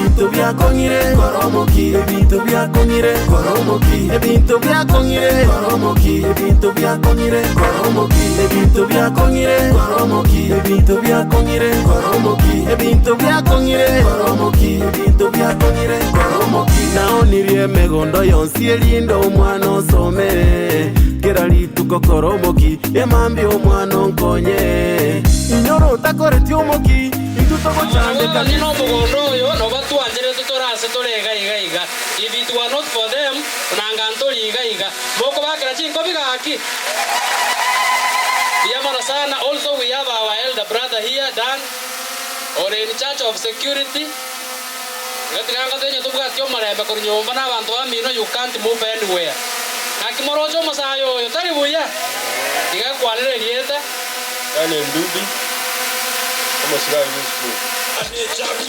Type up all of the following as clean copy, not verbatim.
Ebintu byakong'ire koromoki, ebintu byakong'ire koromoki, ebintu byakong'ire koromoki, ebintu byakong'ire koromoki, ebintu byakong'ire koromoki, ebintu byakong'ire koromoki, ebintu byakong'ire koromoki, ebintu byakong'ire koromoki. Naonirie emegondo yonsi erinde omwana osome, kera rituko koromoki, emambia omwana onkonye, inyoro otakoretie omoki intutogochandeka. Nino omugondo oyo nobatwanjire tutorase tore iga iga iga. If it were not for them, nanga ntori iga iga mokobakera chinkobi gaki Yamana sana. Also we have our elder brother here, Dan, or in charge of security. Gatiganga tenye tubwati omarembe kuri nyumba na abantu bamino, you can't move anywhere. Akimorocho omosayo oyo tari buya igakwanire riete. Daniel Ndubi, Omosigari School.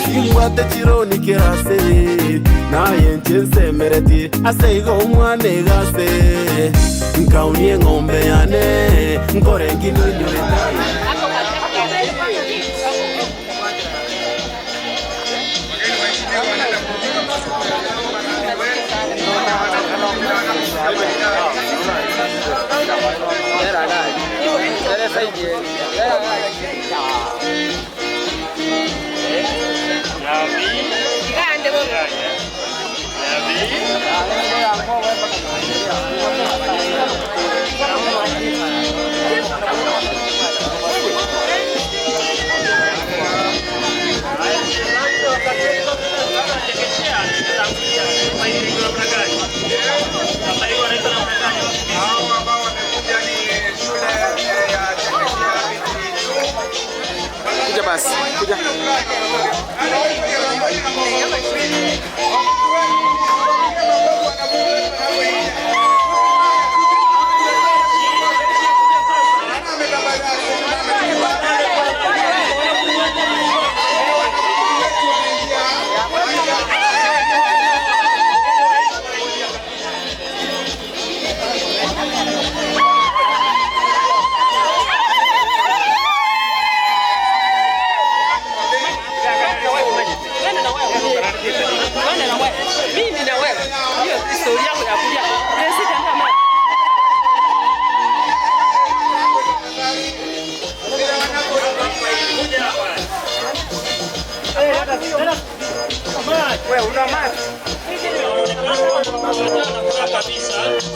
Simbwate chironi kerase naye nche nsemereti ase igo omwana egase nkaunie eng'ombe yane nkore nkininyoretaye. Hao ambao wamekuja ni shule ya chekechea BT2. Kuja basi, kuja. Twende na wewe. Mimi na wewe. Hiyo historia yako ya kulia. President ama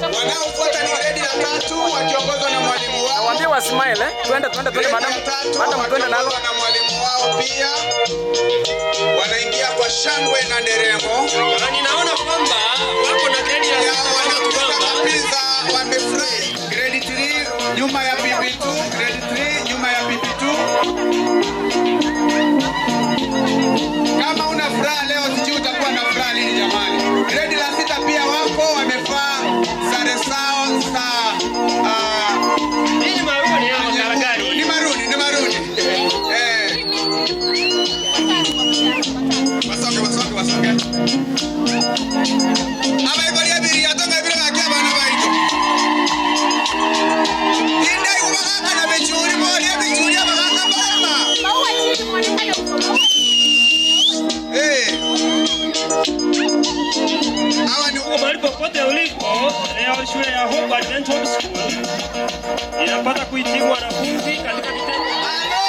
Wanaofuata ni gredi la tatu wakiongozwa na mwalimu wao. Waambie wa smile eh. Twende, twende, twende madam. Gredi la tatu Madam, twende nalo. wakiongozwa na mwalimu wao pia wanaingia kwa shangwe na nderemo. Na ninaona kwamba wako na gredi ya Ya sita kama wanakuta kwamba kabisa wamefurahi. Grade 3 nyuma ya PP2, grade 3 nyuma ya PP2. Kama una furaha leo, sijui utakuwa na furaha lini jamani. Grade la sita pia wako wamevaa sare zao za hii ni maruni ama karagari. Ni maruni, ni maruni. Eh. Wasonge, wasonge, wasonge. Abaibali abiri atonga ebiro gaki abana baito. Indai ubagaka na bichuri bori ebichuri abagaka bama. Maua chini muonekane huko. Maua. Eh. Hawa ni Mahali popote ulipo leo, shule ya Hope Adventist School inapata kuhitimu wanafunzi katika vitengo Halo!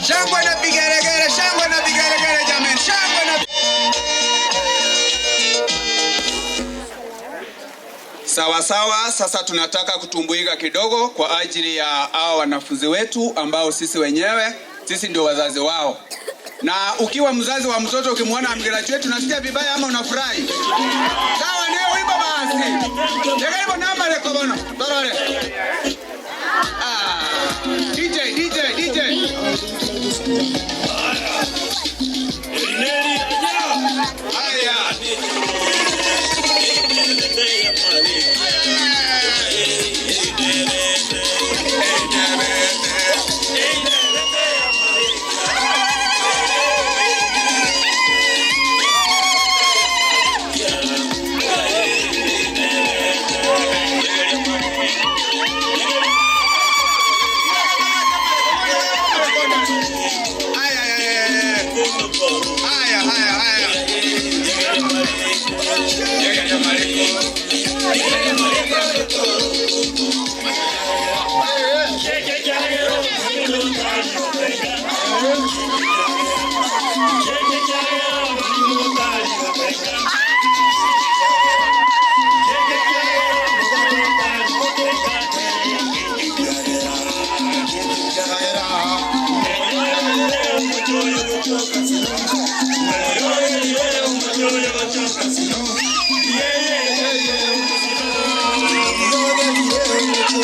Shangwe na vigelegele, shangwe na vigelegele jameni, shangwe na. Sawa sawa, sasa tunataka kutumbuika kidogo kwa ajili ya hawa wanafunzi wetu ambao sisi wenyewe sisi ndio wazazi wao. Na ukiwa mzazi wa mtoto ukimwona amegraduate unasikia vibaya ama unafurahi? Sawa, ndio wimbo basi. Jaribu namba leko bono. Torore. Ah, DJ DJ DJ. Haya. Haya, haya, haya, haya.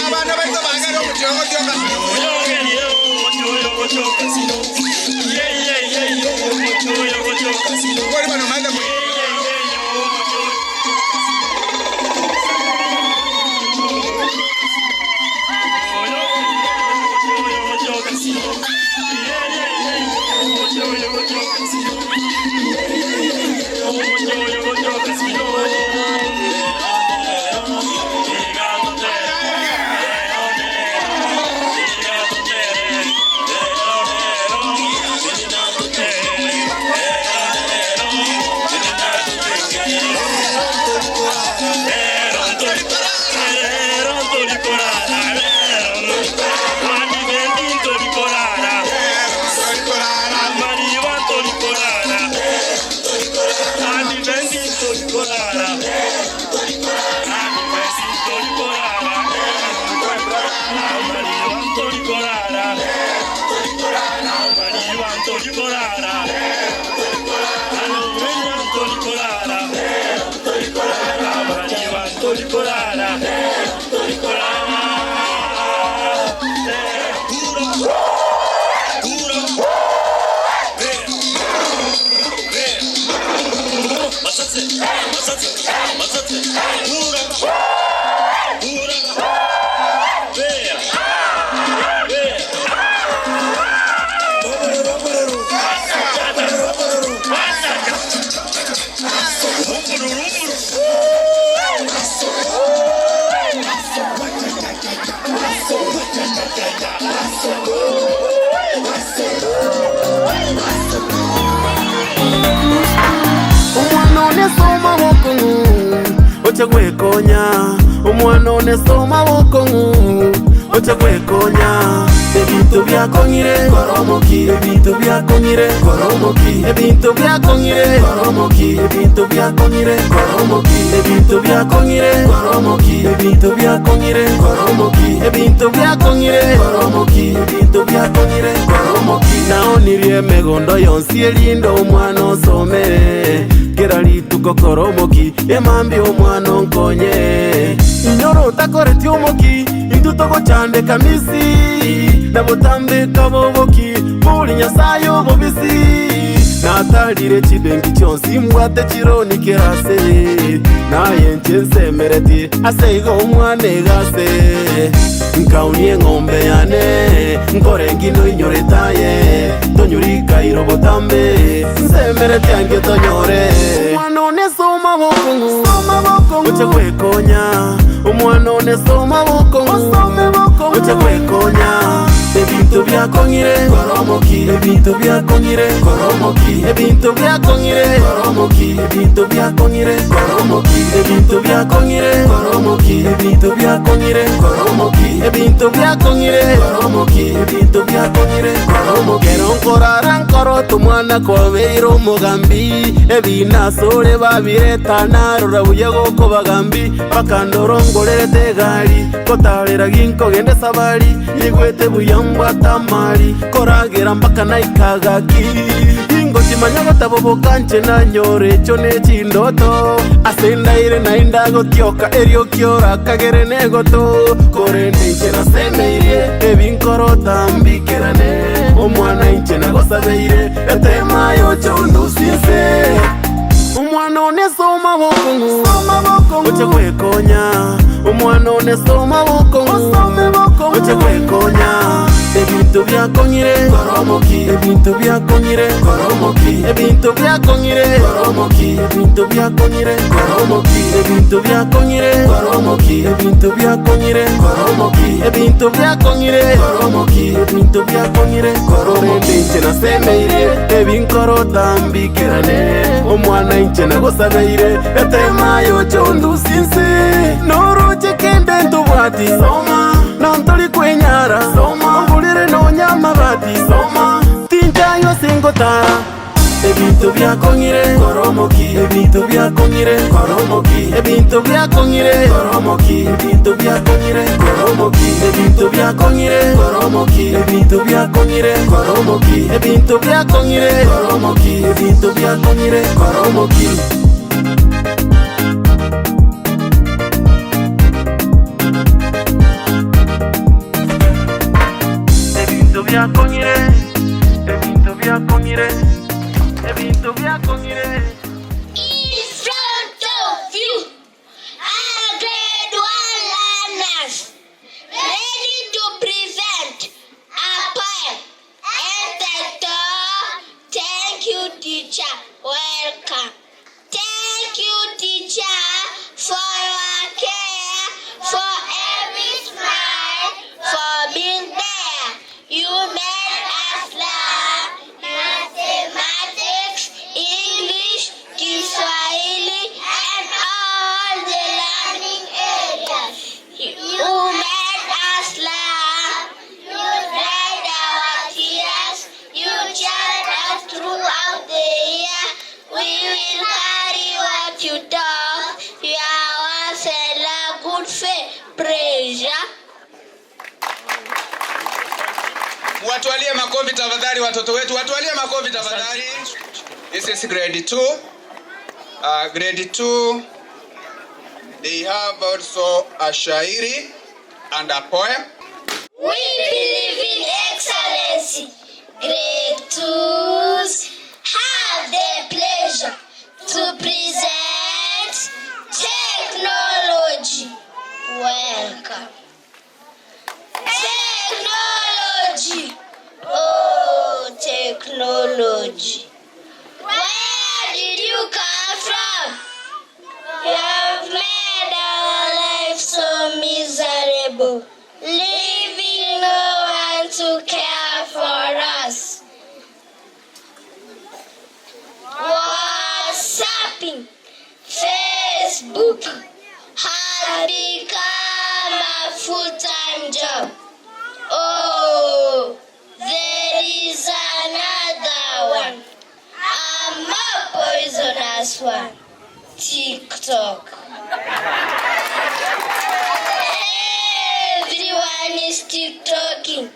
Abana baito bagala omutyongo tyoka. Koli bano maze mu. Omwana onesoma bokong'u oche gwekonya, omwana onesoma bokong'u oche gwekonya. Ebinto byakong'ire koromoki, ebinto byakong'ire koromoki, ebinto byakong'ire koromoki, ebinto byakong'ire koromoki, ebinto byakong'ire koromoki, ebinto byakong'ire koromoki, ebinto byakong'ire koromoki, ebinto byakong'ire koromoki. Naonirie emegondo yonsi erinde omwana osome, kera rituko koromoki, emambi omwana onkonye. Inyoro otakoreti omoki, intu togochandeka misi, nabotambeka boboki, buri Nyasaye obobisi. Natarire chibenki chionsi mbwate chironi kerase, naye nche nsemereti ase igo omwana egase. Nkaunie eng'ombe yane nkore ngino inyoretaye, tonyurika irobo tambe nsemereti ange tonyore. Omwana onesoma bokong'u oche gwekonya, omwana onesoma bokong'u oche gwekonya. Ebinto byakong'ire koromoki, ebinto byakong'ire koromoki, ebinto byakong'ire koromoki. Koromoki, ebintu byakong'ire koromoki, ebintu byakong'ire koromoki, ebintu byakong'ire koromoki, ebintu byakong'ire koromoki, ebintu byakong'ire koromoki. Kero nkorara nkoroto mwana kwabeire omogambi, ebinasore babireta narora buya gokobagambi, bakandorongorerete egari, kotarera ginkogende sabari, nyigwete buya mbwatamari, koragera mpaka naikagaki. Ingokimanya gotabo bokanche nanyore echo nechindoto, ase ndaire nainda gotioka erio kiora kagere negoto, korende inche nasemeirie ebinkorota mbikerane, omwana inche nagosabeire etema yocho ndusinse. Omwana onesoma bokong'u, oche gwekonya, omwana onesoma bokong'u, oche gwekonya, ebintu byakong'ire koromoki, ebintu byakong'ire koromoki, ebintu byakong'ire koromoki, ebintu byakong'ire koromoki, ebintu byakong'ire koromoki, ebintu byakong'ire koromoki, ebintu byakong'ire koromoki, ebintu byakong'ire koromoki. Inche nasemeire ebinkorota mbikerane, omwana inche nagosabeire etema yocho ndusinse, noroche kende ntobwati soma, nontori kwenyara soma, ogurire nonya mabati soma, tinchayo singotara. Ebintu byakong'ire koromoki, ebintu byakong'ire koromoki, ebintu byakong'ire koromoki, ebintu byakong'ire koromoki, ebintu byakong'ire koromoki, ebintu byakong'ire koromoki, ebintu byakong'ire koromoki, ebintu byakong'ire koromoki. Ebintu byakong'ire, ebintu byakong'ire, ebintu byakong'ire. In front of you are grade 1 learners ready to present a poem entitled Thank You, Teacher. Welcome. Thank you, teacher, for your care, for every smile, for being there. You made us learn mathematics, English, Kiswahili, and all the learning areas. You made us laugh. You dried our tears. You cheered us throughout the year. We will carry what you taught. You are once a good faith pressure. Watualie makofi tafadhali, watoto wetu, watualie makofi tafadhali. This is grade 2. Grade 2, they have also a shairi and a poem. We believe in excellency. Grade 2s have the pleasure to present technology. Welcome. Technology. Oh, technology. Where did you come from? You have made our life so miserable, leaving no one to care for us. WhatsApping, Facebook has become a full-time job. Oh, there is another one, a more poisonous one, TikTok. Everyone is TikToking.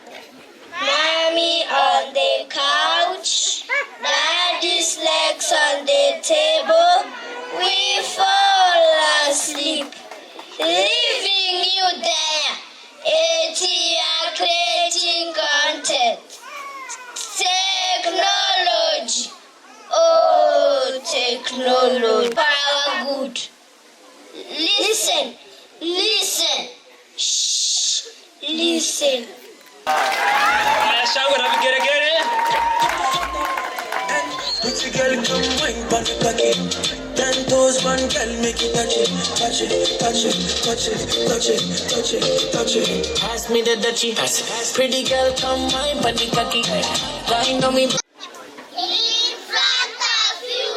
Mommy on the couch, daddy's legs on the table. We fall asleep, leaving you there. It's you creating content. Technology. Oh, technology. For our good. Listen, listen, shh, listen. Haya, shangwe na vigeregere. Pretty girl, come wine pon the cocky. 10 toes, one girl, make it touch it, touch it, touch it, touch it, touch it, touch it, touch it. Pass me the dutchie. Pretty girl, come wine pon the cocky. Grind on me. In front of you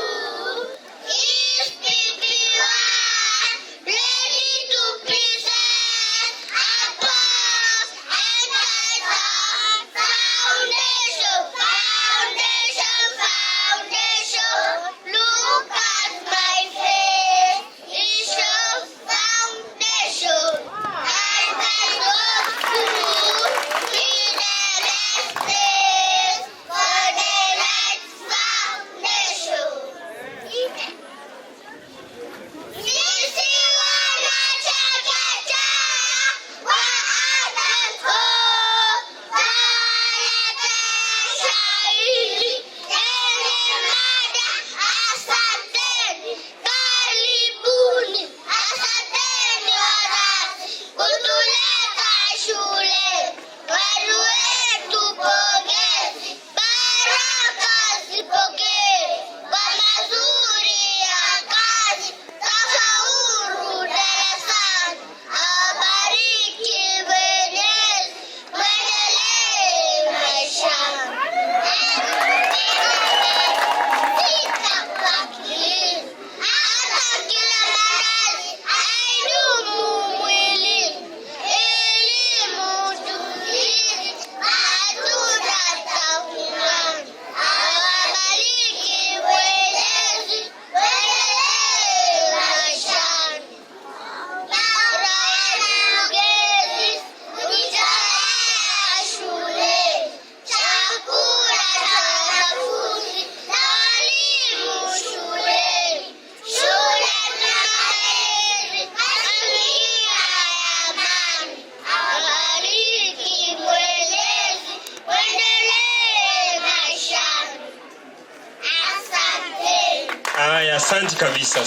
Haya, asante kabisa.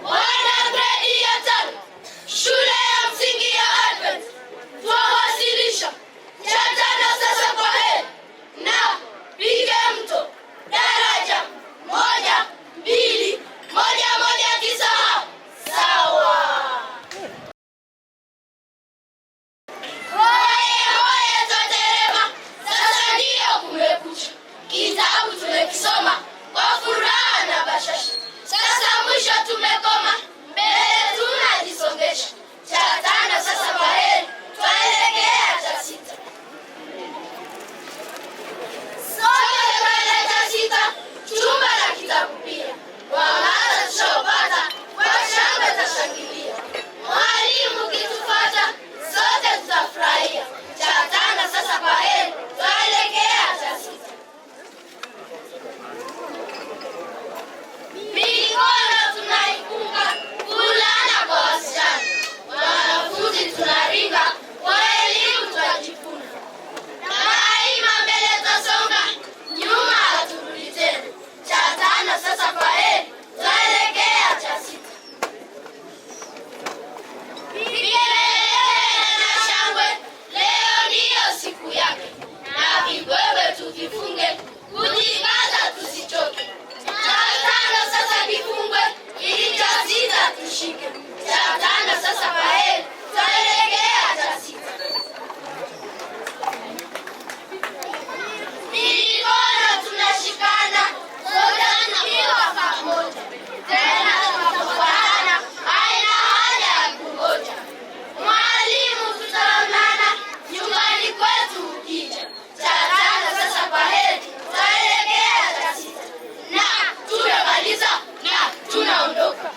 Wana gredi ya tano, shule ya msingi ya Advent, twawasilisha cha tano sasa kwa heri na pige mto daraja 1 2 1 1 9 sawa. Hoye hoye twaterema, sasa ndiyo kumekucha. Kitabu tumekisoma kwa furaha na bashasha. Sasa mwisho tumekoma, mbele tunajisongesha. Cha tano sasa kwa heri, twaelekea cha sita. Sote twende cha sita, chumba na kitabu pia. Mwangaza tushaupata, kwa shangwe tashangilia. Mwalimu kitufuata, sote tutafurahia. Cha tano sasa kwa heri, twaelekea cha sita. Mikono tunaipunga, kulana kwa wasichana. Wanafunzi tunaringa, kwa elimu twajifuna. Daima mbele twasonga, nyuma haturudi tena. Cha tano sasa kwa heri, twaelekea cha sita. Vigelegele na shangwe, leo ndiyo siku yake. Na vibwebwe tuvifunge, kujikaza tusichoke. Cha tano sasa kifungwe, ili cha sita tushike. Cha tano sasa kwa heri, twaelekea cha sita. Mikono tunashikana, sote tukiwa pamoja. Tena tunafuatana, haina haja ya kungoja. Mwalimu tutaonana, nyumbani kwetu ukija. Cha tano sasa kwa heri, twaelekea cha sita. Na tumemaliza na tunaondoka.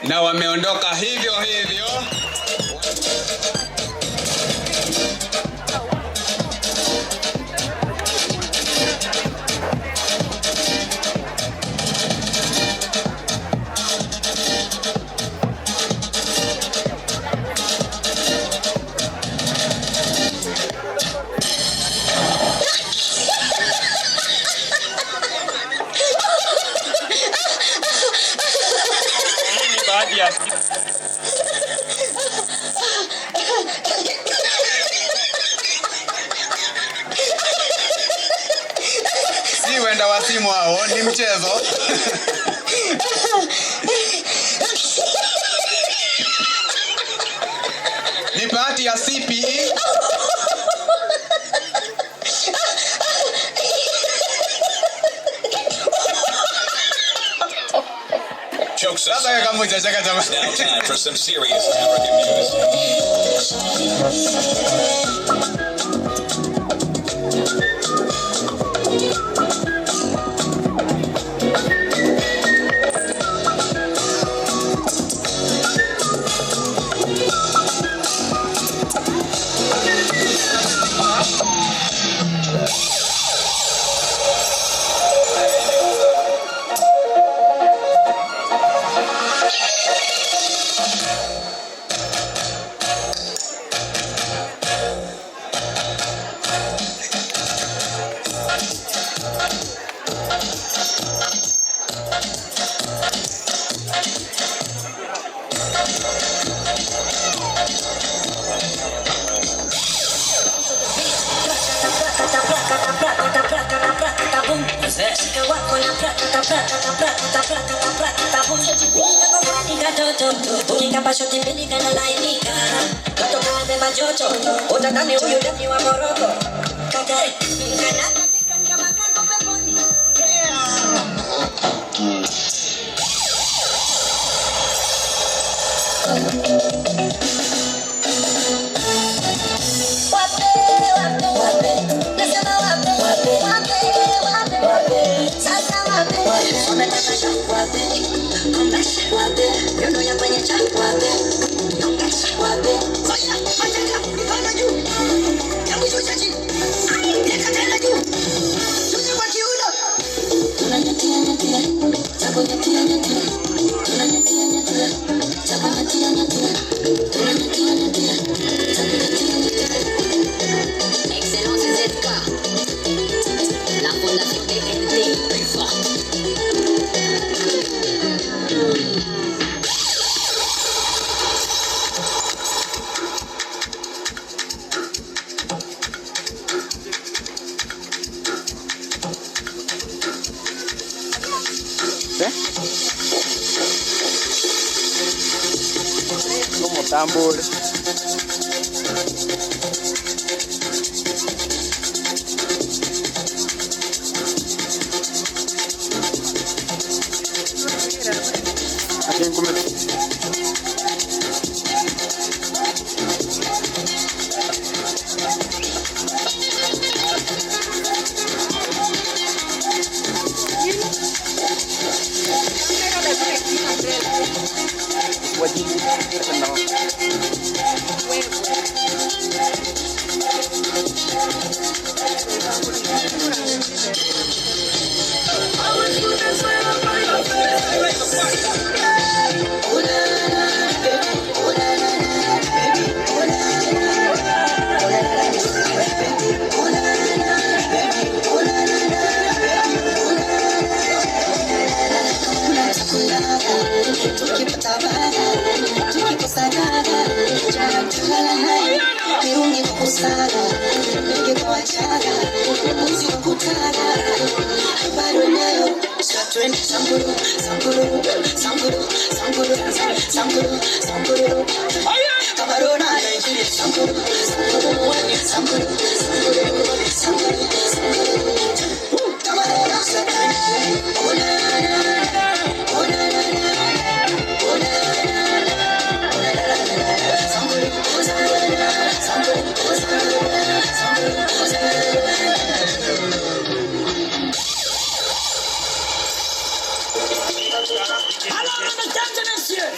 Na wameondoka hivyo hivyo. Hii ni baadhi ya Si wenda wasimu hao, ni mchezo. Ni bahati ya CPE. Jokes Sasa kama hujacheka jamani. Now time for some serious African music. Excellence ZK, la fondation BND, plus fort. Omotambore. Akinkumeti. Wajibu acha nao. Alors, mesdames et messieurs,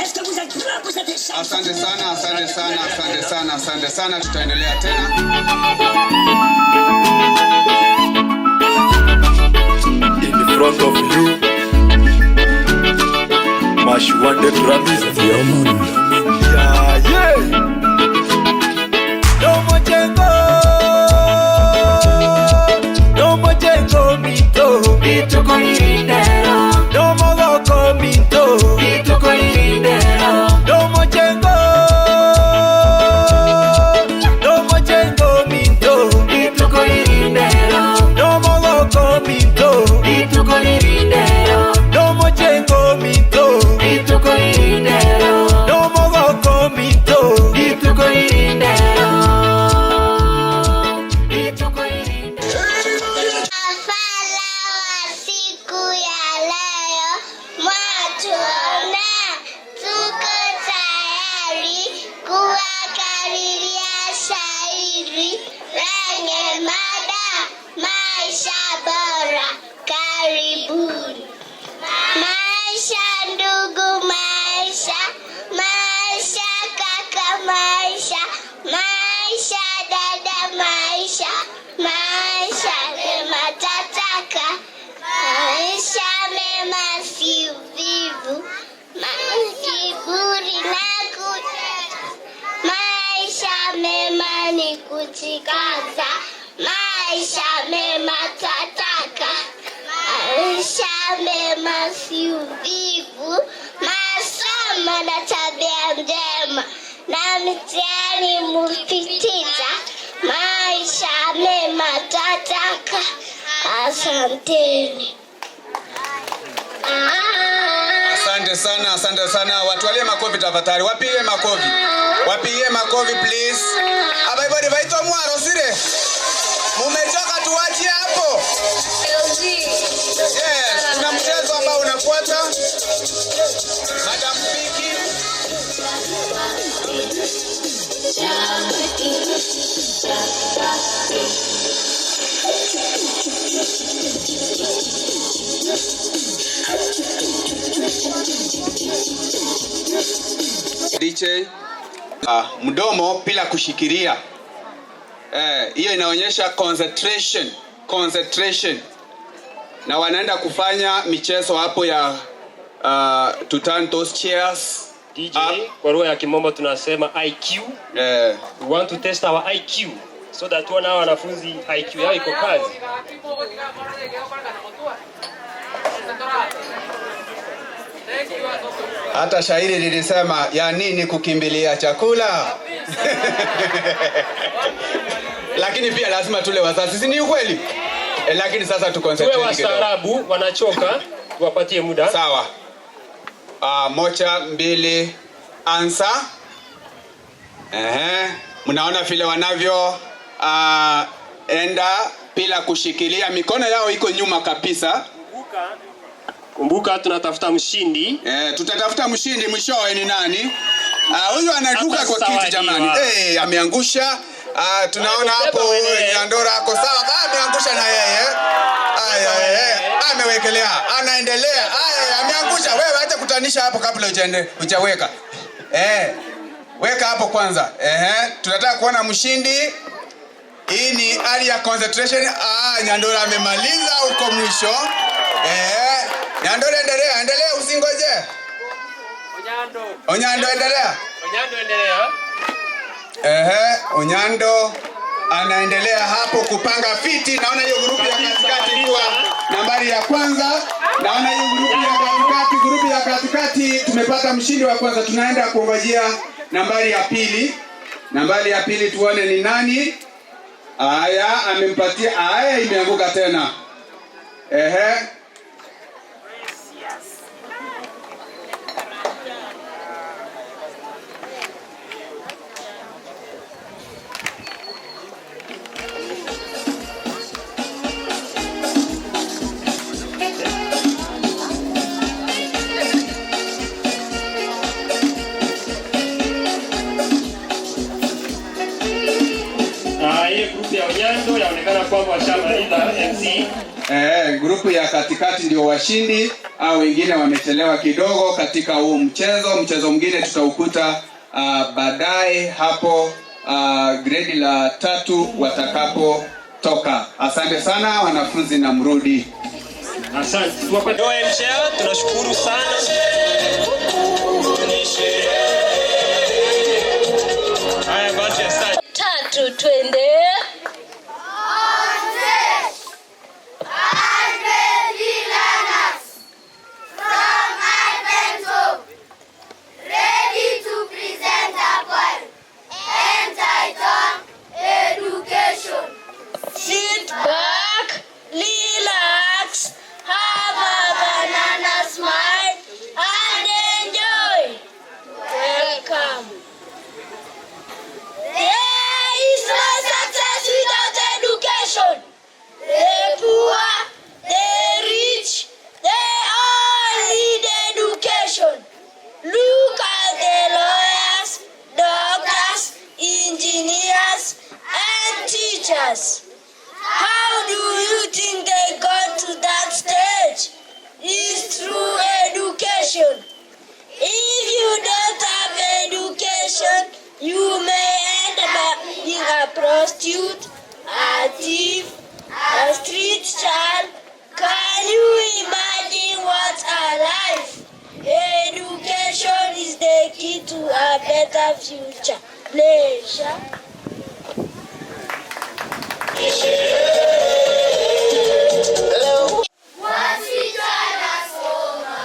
est-ce que vous êtes prêts pour cette échange? Asante sana, asante sana, asante sana, asante sana. Tutaendelea tena. In front of you, Mash One the Grammys. Yeah. Domo jengo mito, Ituko lindero, domo goko mito, ituko lindero, domo jengo mito, ituko lindero, domo goko mito, ituko lindero, domo jengo mito, ituko lindero, domo goko mito, ituko lindero, ituko lindero. Mafala wa siku ya leo mwatuona, tuko tayari kuwakariria shairi lenye mada maisha bora. Karibuni. Maisha ndugu, maisha, maisha kaka, maisha, maisha dada, maisha, maisha mema tataka, maisha mema si uvivu, kiburi na kuteta, maisha mema ni kujikaza, maisha mema tataka, maisha mema si uvivu, masomo na tabia njema, na mtihani mupitita, maisha mema tataka. Asanteni. Asante sana, asante sana. Watwalie makofi tafadhali. Wapige makofi. Wapige makofi please. Abaibodi vaitwa mwaro sire. Mumechoka, tuachie hapo. Yes, kuna mchezo ambao unafuata. Madam Piki. DJ mdomo bila kushikilia. Hiyo inaonyesha concentration, concentration. Na wanaenda kufanya michezo hapo ya to turn those chairs. DJ, kwa lugha ya kimombo tunasema IQ. We want to test our IQ so that tuone hawa wanafunzi IQ yao iko kazi. Hata shairi lilisema ya nini kukimbilia chakula. Lakini pia lazima tule wazazi, si ni ukweli? Lakini sasa tu Tuwe concentrate kidogo. wastaarabu, wanachoka. Tuwapatie muda. Sawa. Moja, mbili, anza. Ehe, mnaona vile wanavyo enda bila kushikilia, mikono yao iko nyuma kabisa. Kumbuka tunatafuta mshindi. Tutatafuta mshindi mwishowe ni nani? Huyu anaruka Hata kwa kiti sawa jamani. diwa. Ameangusha. Tunaona hapo Nyandora ako sawa. Ameangusha na yeye. Aya, amewekelea. Anaendelea. Aya, ameangusha. Wewe acha kutanisha hapo kabla hujaweka. Weka hapo kwanza. Tunataka kuona mshindi. Hii ni hali ya concentration. Nyandora amemaliza huko mwisho. Nyandora endelea, endelea usingoje. Onyando endelea. Onyando endelea. Onyando anaendelea hapo kupanga fiti. Naona hiyo grupu ya katikati kuwa nambari ya kwanza. Naona hiyo grupu ya katikati, grupu ya katikati tumepata mshindi wa kwanza. Tunaenda kuongojea nambari ya pili. Nambari ya pili tuone ni nani. Aya, amempatia. Aya, imeanguka tena. Hiyo grupu ya Onyando yaonekana kwamba washamaliza MC. Grupu ya katikati ndio washindi, au wengine wamechelewa kidogo katika huu mchezo. Mchezo mwingine tutaukuta baadaye hapo gredi la 3 watakapotoka. Asante sana wanafunzi na mrudi. Asante. Tunashukuru sana. Haya basi, asante. 3 twende. Sit back, relax, have a banana smile and enjoy. Welcome. There is no success without education. The poor, the rich, they all need education. Look at the lawyers, doctors, engineers, and teachers. How do you think they got to that stage? It's through education. If you don't have education, you may end up being a prostitute, a thief, a street child. Can you imagine what a life? Education is the key to a better future. Pleasure. Wasichana soma,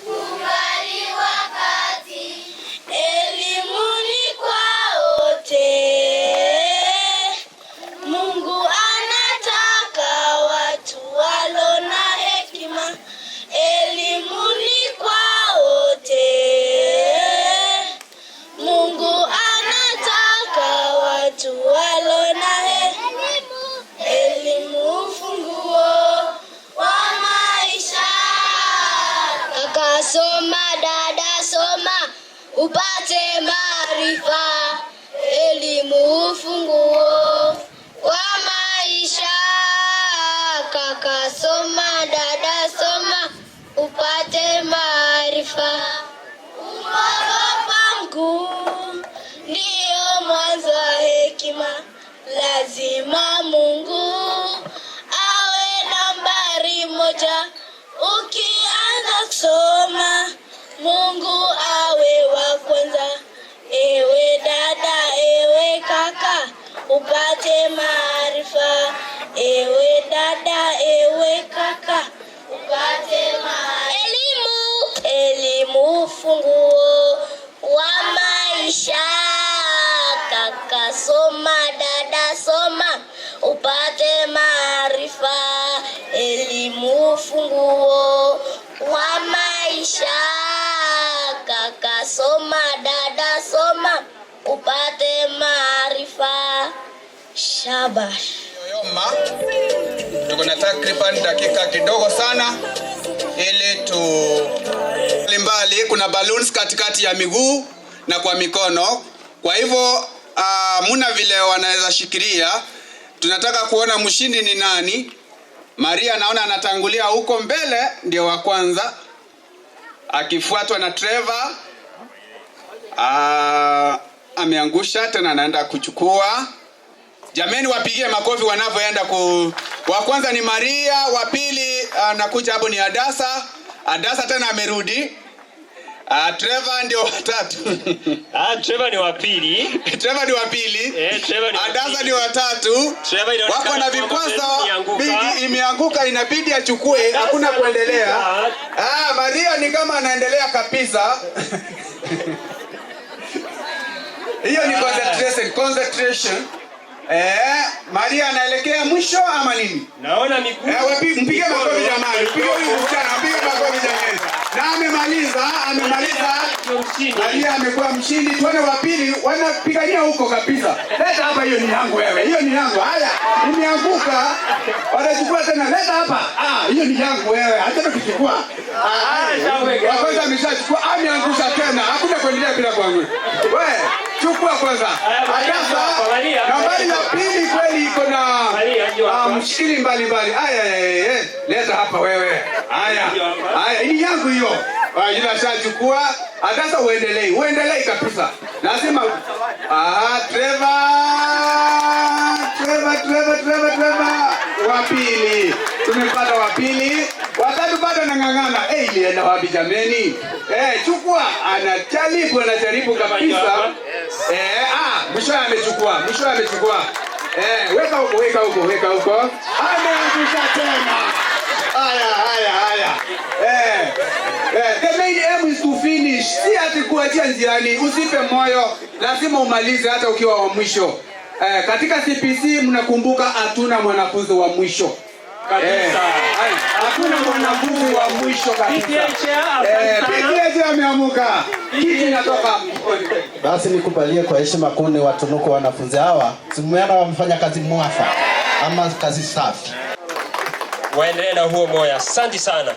kubali wakati, elimu ni kwa wote. Mungu anataka watu walo na hekima, elimu ni kwa wote. Mungu anataka watu walo na elimu, funguo wa maisha. Kaka soma, dada soma, upate maarifa. Elimu funguo wa maisha. Kaka soma, dada soma, upate maarifa. Kuogopa mkuu ndiyo mwanzo wa hekima. Lazima Mungu awe nambari moja. Ukianza kusoma, Mungu awe wa kwanza. Ewe dada, ewe kaka, upate maarifa. Ewe dada, ewe kaka, upate maarifa. Elimu, elimu funguo wa maisha. Kaka soma, dada soma, upate maarifa. Elimu funguo Shabash. Yoyoma, tuko na takriban dakika kidogo sana ili tu mbalimbali. Kuna balloons katikati ya miguu na kwa mikono, kwa hivyo muna vile wanaweza shikilia. Tunataka kuona mshindi ni nani. Maria naona anatangulia huko mbele, ndio wa kwanza, akifuatwa na Trevor. Ameangusha tena, anaenda kuchukua. Jameni, wapigie makofi wanavyoenda ku. Wa kwanza ni Maria, wa pili anakuja hapo ni Adasa. Adasa tena amerudi. Trevor ndio watatu. Ah, Trevor ni wa pili. Trevor ni wa pili. Eh, Trevor ni wa Adasa pili. ni watatu. Trevor inaonekana Wako na kwamba vikwazo imeanguka. bigi imeanguka, inabidi achukue, hakuna kuendelea. Ah, Maria ni kama anaendelea kabisa. Hiyo ni concentration, concentration. Eh, Maria anaelekea mwisho ama nini? Naona miguu. Eh, mpige makofi jamani. Mpige huyu msichana, mpige makofi jamani. Na amemaliza, amemaliza. Maria amekuwa mshindi. Tuone wa pili wanapigania huko kabisa. Leta hapa, hiyo ni yangu wewe. Hiyo ni yangu. Haya, imeanguka. Wanachukua tena, leta hapa. Ah, hiyo ni yangu wewe. Hata kuchukua. Ah, wa kwanza ameshachukua, ameangusha tena. Hakuna kuendelea bila kuangusha. Wewe, chukua kwanza. Adasa, nambari ya pili kweli iko na mshindi mbalimbali. Aya, aya, aya, leta hapa wewe. Haya, haya, hii yangu hiyo. Yule ashachukua. Adasa, uendelee, uendelee kabisa. Lazima Trevor, Trevor, Trevor, Trevor, Trevor. Wa pili. Tumepata wa pili. Watatu bado anang'ang'ana. Eh, ilienda wapi jameni? Eh, chukua. Anajaribu, anajaribu kabisa. Eh, mwisho amechukua, mwisho amechukua. Eh, weka huko, weka huko, weka huko. Ameangusha tena. Haya, haya, haya. The main aim is to finish. Si ati kuachia njiani, usife moyo. Lazima umalize hata ukiwa wa mwisho. Katika CPC mnakumbuka hatuna mwanafunzi wa mwisho. Kabisa. Hakuna mwanafunzi wa mwisho kabisa. PTA chair, asante sana. PTA chair ameamuka. Kiti inatoka. Basi nikubalie kwa heshima kuu ni watunuku wanafunzi hawa. Simuona wamefanya kazi mwafaka ama kazi safi. Waendelee na huo moyo. Asante sana.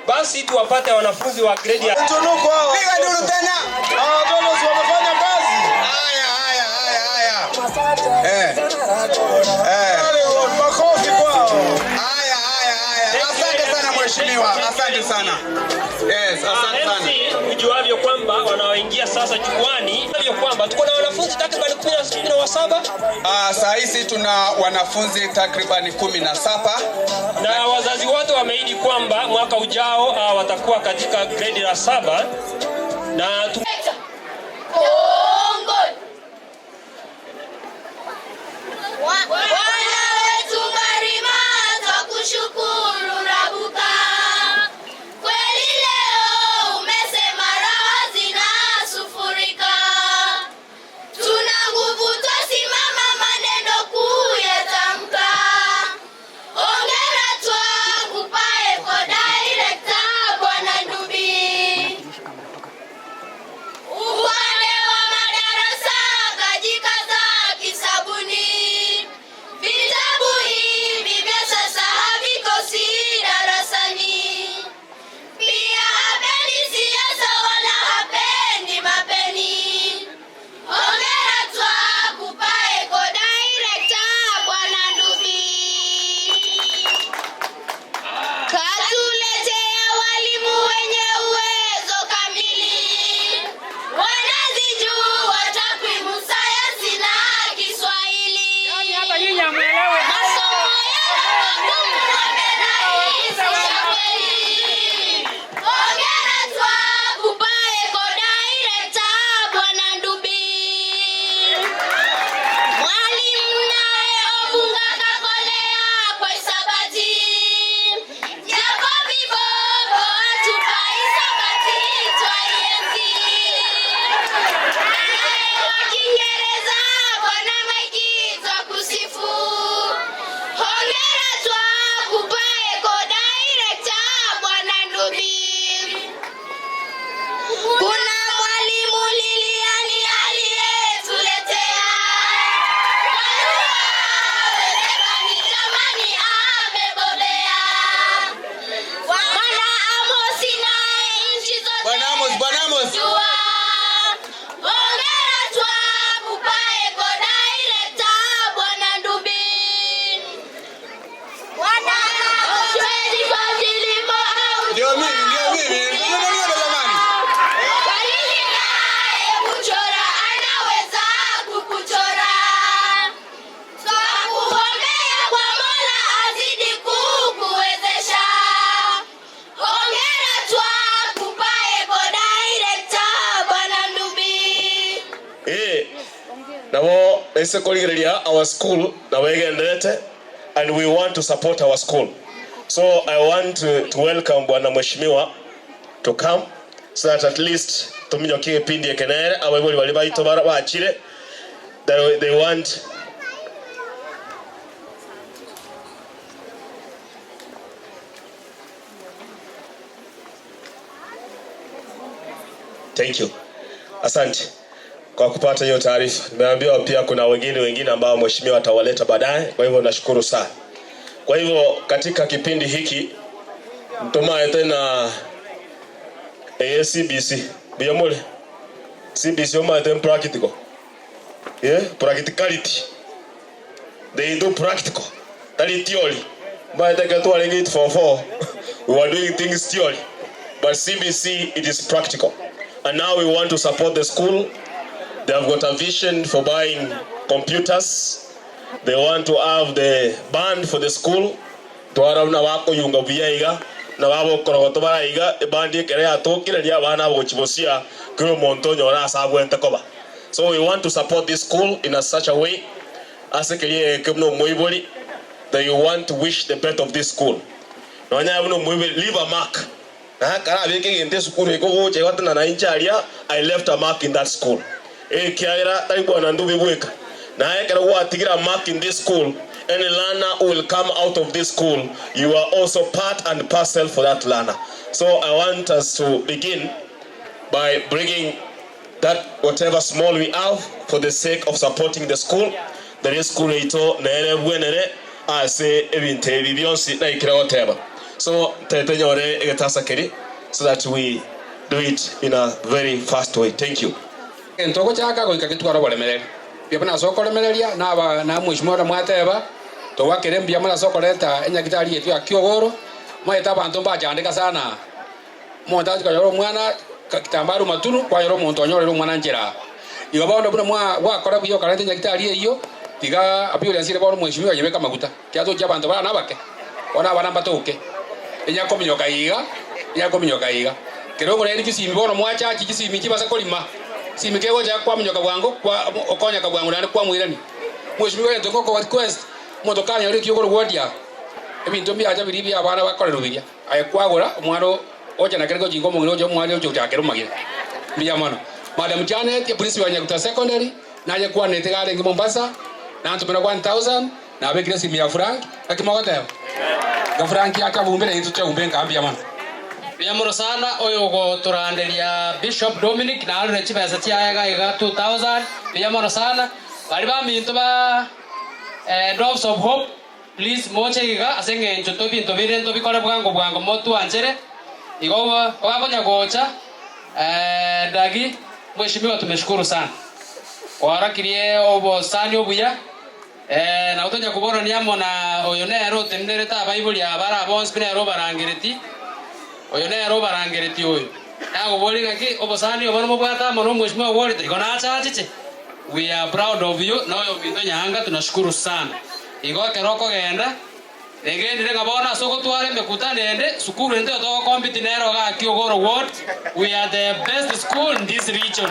Basi tuwapate wanafunzi wa grade ya Tunuku hao. Piga nduru tena. Hawa watoto wamefanya kazi. Haya, haya, haya, haya. Makofi kwao. Haya, haya, haya. Asante sana mheshimiwa. Asante sana. Yes, asante sana. MC, ujuavyo kwamba wanaoingia sasa jukwani, ujuavyo kwamba tuko na wanafunzi takriban 17. Saa hizi tuna wanafunzi takriban 17 na wazazi wote wameahidi kwamba mwaka ujao watakuwa katika grade la 7 na Kongoi. Bwana wetu Karima, twakushukuru Rabuka. Kweli leo umesema raha zinasufurika. Tuna nguvu twasimama maneno kuyatamka. Hongera twakupa Eko Director Bwana Ndubi. Upande wa Bwana Amos, Bwana Amos. Hongera twakupa Eko Director Bwana Ndubi. Siwezi kwa kilimo au Ndio mimi, ndio mimi. Mnaniona jamani? Kwa nini naye kuchora anaweza kukuchora? Twakuombea kwa Mola azidi kukuwezesha. Hongera twakupa Eko Director Bwana Ndubi. Nabo ese kurigereria our school na wegenderete, and we want to support our school, so I want to welcome Bwana Mheshimiwa to come so that at least tuminyokie kipindi ekenere abaibori bari baito bachire they want. Thank you. Asante kwa kupata hiyo taarifa. Nimeambiwa pia kuna wengine wengine ambao mheshimiwa atawaleta baadaye, kwa hivyo nashukuru sana. Kwa hivyo katika kipindi hiki mtumaye tena ACBC biyamule CBC omaete practical, yeah, practicality, they do practical, tali theory maete ketwale 844, we were doing things theory, but CBC, it is practical, and now we want to support the school. They have got a vision for buying computers. They want to have the band for the school. Twara na wako yunga buyaiga na wabo korogoto baraiga ebandi ekere yatokire ria abana bogochibosia kiro omonto onyora ase abwente koba. So we want to support this school in a such a way ase kerie eke buna omoibori that you want to wish the best of this school. Nonya buna omoibori, leave a mark. Na karabeke egento esukuru ekogocha egotena na inche aria, I left a mark in that school. Ekiagera tari bwana Ndubi bweka naye ekero gwatigira mark in this school, any learner who will come out of this school, you are also part and parcel for that learner. So I want us to begin by bringing that whatever small we have for the sake of supporting the school. The school ito nere bwenere ase ebintu ebi byonsi naikire goteba. So tete nyore egetasa keri so that we do it in a very fast way. Thank you. Ntoko chaka goika gitwara boremereri bia buna sokoremereria naba na mheshimiwa na mwateba towakire mbia muna sokoreta enyagitari yetu ya Kiogoro maeta abantu mbachandika sana monta kayoro mwana kitambaru matunu kwayoro omonto onyorere omwana nchera igo bono buna mwa gwakora buya okareta enyagitari eyio tiga ambulance ire bono mheshimiwa yebeka maguta kiatokia abantu bana nabake ona abana mbatoke enyakominyoka iga enyakominyoka iga kero ngoreri kisimi bono mwachachi kisimi kibasa kolima simi kego cha kwa minyoka bwango kwa okonya kabwango nane kwa mwirani mheshimiwa ento ngoko request moto kanya uri Kiogoro gwodia ebinto mbyacha biri bya abana bakorera biria aye kwagora omwana ocha na kerego jingo mongiro ocha omwana ocha ochakera omagire mbiya mono Madam Janet ya principal wa Nyaguta Secondary naje kwa netegare ngi Mombasa na ntumira 1000 na bekire simu ya Frank akimogoteba ga Frank akabumbire intu cha ngambia mono. Mbiya sana oyo goturanderia Bishop Dominic na arure chibesa chiaga iga 2000 mbiya sana bari ba minto ba Drops of Hope, please moche iga ase ng'encho tobinto bire ntobikore bwango bwango motuanchere igo wakonya gocha dagi mheshimiwa tumeshukuru sana warakirie obosani obuya na utonya kubona ni amona oyo nero tendereta abaibuli abara bonsi nero barangireti oyo nero barangireti oyo nagobori ng'aki obosani obo nomobwata mono mheshimiwa worite igo nachachiche. We are proud of you. Noyo binto nyanga tunashukuru sana. Igo keroko genda negendire ngabona soko tware mekutane ende sukuru ende to compete nero ga Kiogoro ward. We are the best school in this region.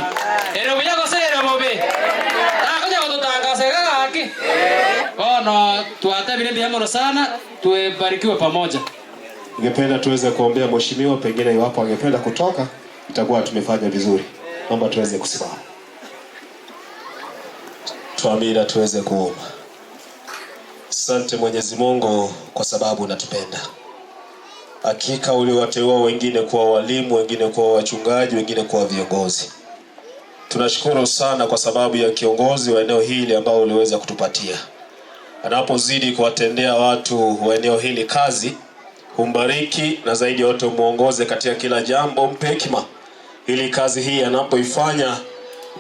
Ero buya gosere bobe. Takonya gotutangasa gaki. Bono tuate bile biamono sana tuebarikiwe pamoja. Ningependa tuweze kuombea mheshimiwa, pengine iwapo angependa kutoka itakuwa tumefanya vizuri. Naomba tuweze kusimama. Tuamini tuweze kuomba. Asante Mwenyezi Mungu kwa sababu unatupenda. Hakika uliwateua wengine kuwa walimu, wengine kuwa wachungaji, wengine kuwa viongozi. Tunashukuru sana kwa sababu ya kiongozi wa eneo hili ambao uliweza kutupatia. Anapozidi kuwatendea watu wa eneo hili kazi, humbariki na zaidi yote umuongoze katika kila jambo, mpe hekima ili kazi hii anapoifanya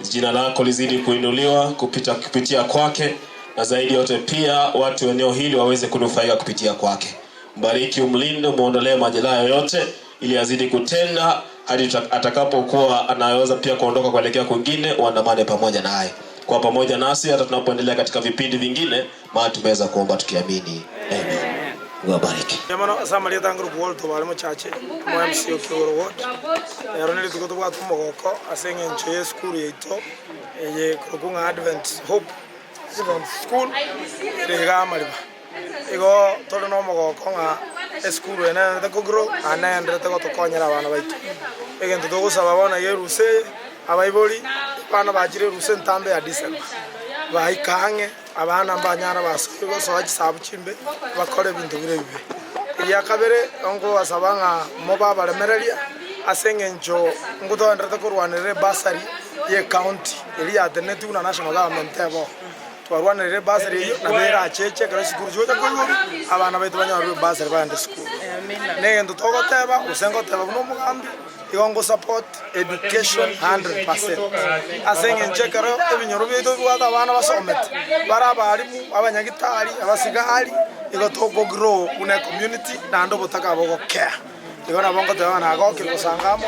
jina lako lizidi kuinuliwa kupitia kwake, na zaidi yote pia watu eneo hili waweze kunufaika kupitia kwake. Mbariki, umlinde, umuondolee majeraha yoyote, ili azidi kutenda hadi atakapokuwa anaweza pia kuondoka kuelekea kwingine, uandamane pamoja naye kwa pamoja nasi hata tunapoendelea katika vipindi vingine, maana tumeweza kuomba tukiamini. Amen. Mungu awabariki. Yamano samaria tanguru kuwolto bali muchache mu MC Okioro ward. Ero nili tuko tubwate omogoko ase eng'encho ya esukuru yaito eye korokwa Advent Hope Advent School ere iga amariba. Igo tore na omogoko ng'a esukuru ene naendete kogrow naende naenderete gotokonyera abana baito. Egento togosaba bono iga eruse abaibori abana bachire eruse ntambe ya December. Baika ang'e abana mbanyara basoe gosoa chisabu chimbe bakore ebinto bire bibe. Eria kabere nkobasaba ng'a mobabaremereria ase eng'encho nkotoenderete korwanera ebasari ya county eria yatenetwe na national government ebo. Twarwanire ebasari eyo nabo eracheche ekero esukuru chigocha koigorwa abana baitu banyorwe ebasari bagende esukuru. Na egento togoteba gose ngoteba buna omogambi igo ngo support education 100%. Ase eng'encho ekero ebinyoro biaito bibwate abana basomete bare abarimu abanyagitari abasigari igo tokogrow buna community naende obotaka bogokea. Igo nabo ngoteba nagokire gosanga amo.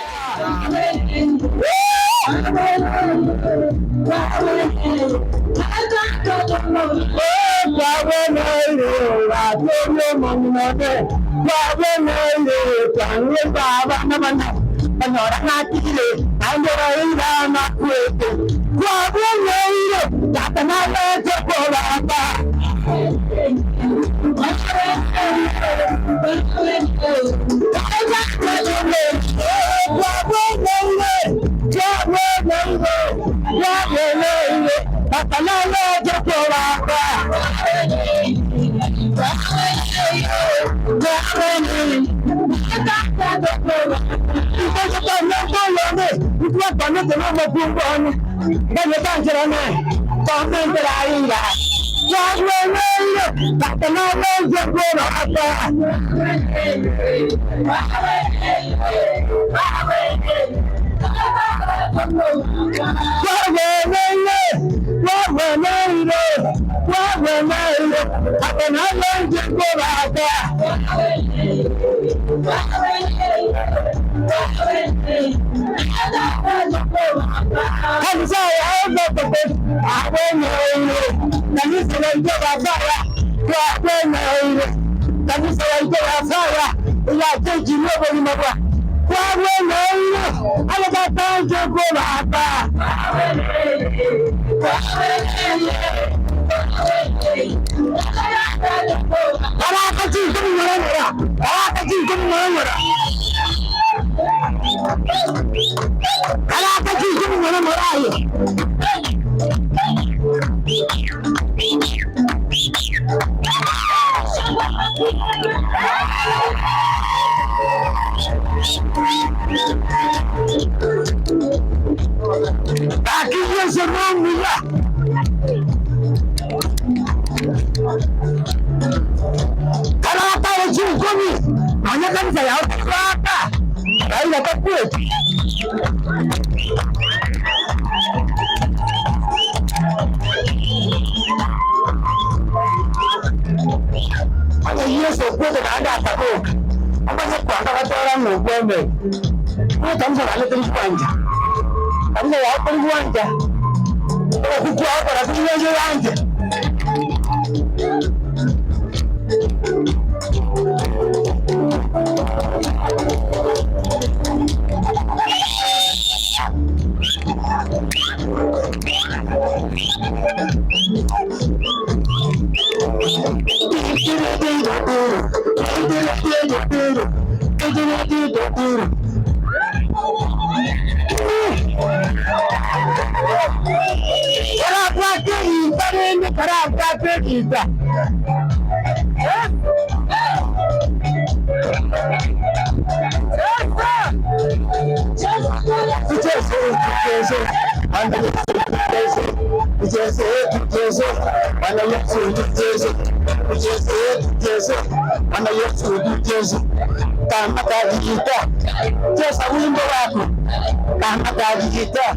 Kamata gitaa,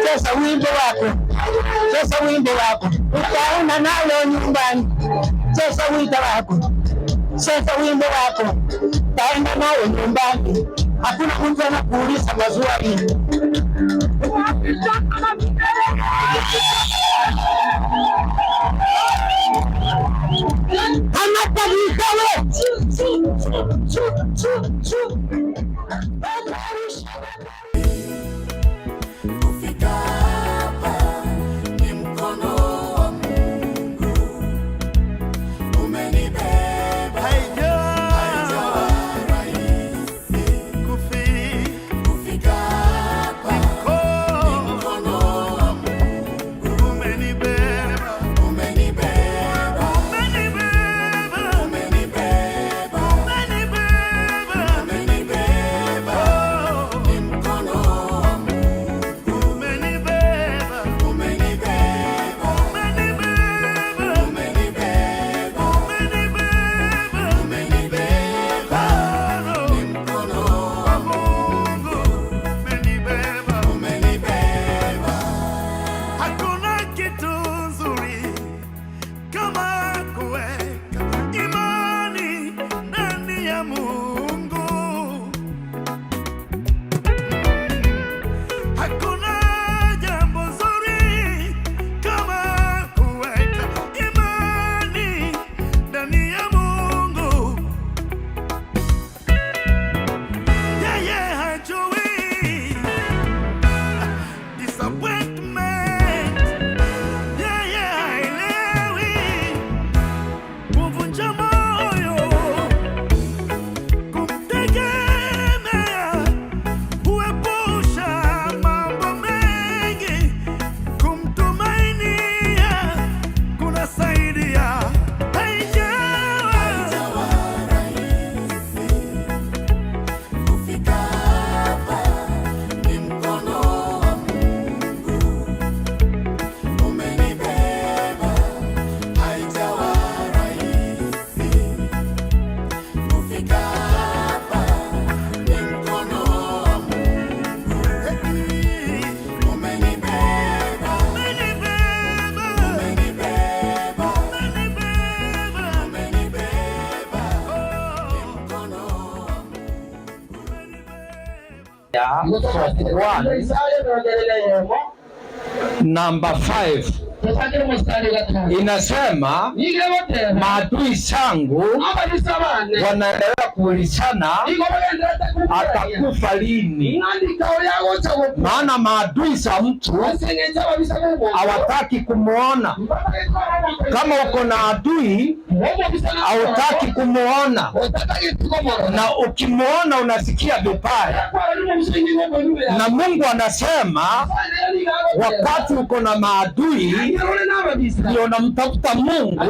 cheza wimbo wako, cheza wimbo wako, utaenda nalo nyumbani. Cheza wimbo wako, cheza wimbo wako, utaenda nayo nyumbani. Hakuna mtu anakuuliza maswali. Kamata gitaa we. Kufika hapa ni mkono wa Mungu umenibeba, haijawa rahisi. Kufika hapa ni mkono wa Mungu umenibeba, umenibeba, umenibeba, umenibeba, ni mkono wa Mungu umenibeba, umenibeba, umenibeba, umenibeba, ni mkono wa Mungu umenibeba, umenibeba. Hakuna kitu nzuri kama kuweka imani ndani ya Mungu. Hakuna jambo zuri kama kuweka imani ndani ya Mungu. Yeye hajui disappointment. Yeye haelewi kuvunja moyo, kumtegemea huepusha mambo mengi, kumtumainia kunasaidia. Haijawa rahisi kufika hapa, ni mkono wa Mungu umenibeba. Haijawa rahisi kufika hapa, ni mkono wa Mungu umenibeba, umenibeba, umenibeba, ni mkono wa Ya 41 number 5 inasema maadui zangu wanaendelea kuulizana atakufa lini. Maana maadui za mtu hawataki kumuona. Kama uko na adui hautaki kumuona, na ukimuona unasikia vibaya. Na Mungu anasema wakati uko na maadui ndio unamtafuta Mungu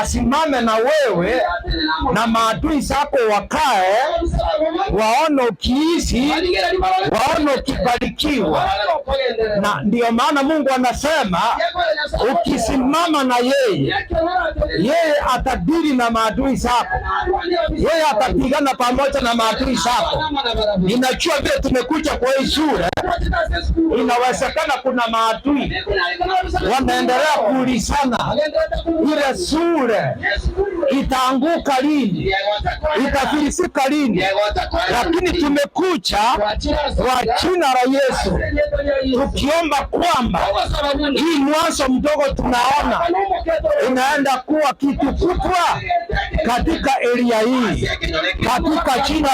asimame na wewe na maadui zako wakae, waone ukiishi, waone ukibarikiwa. Na ndio maana Mungu anasema ukisimama na yeye, yeye atadili na maadui zako, yeye atapigana pamoja na maadui zako. Ninajua vile tumekuja kwa hii shule, inawezekana kuna maadui wanaendelea kuulizana ile shule itaanguka lini, itafilisika lini, lakini tumekuja kwa jina la Yesu tukiomba kwamba hii mwanzo mdogo tunaona inaenda kuwa kitu kubwa katika area hii, katika jina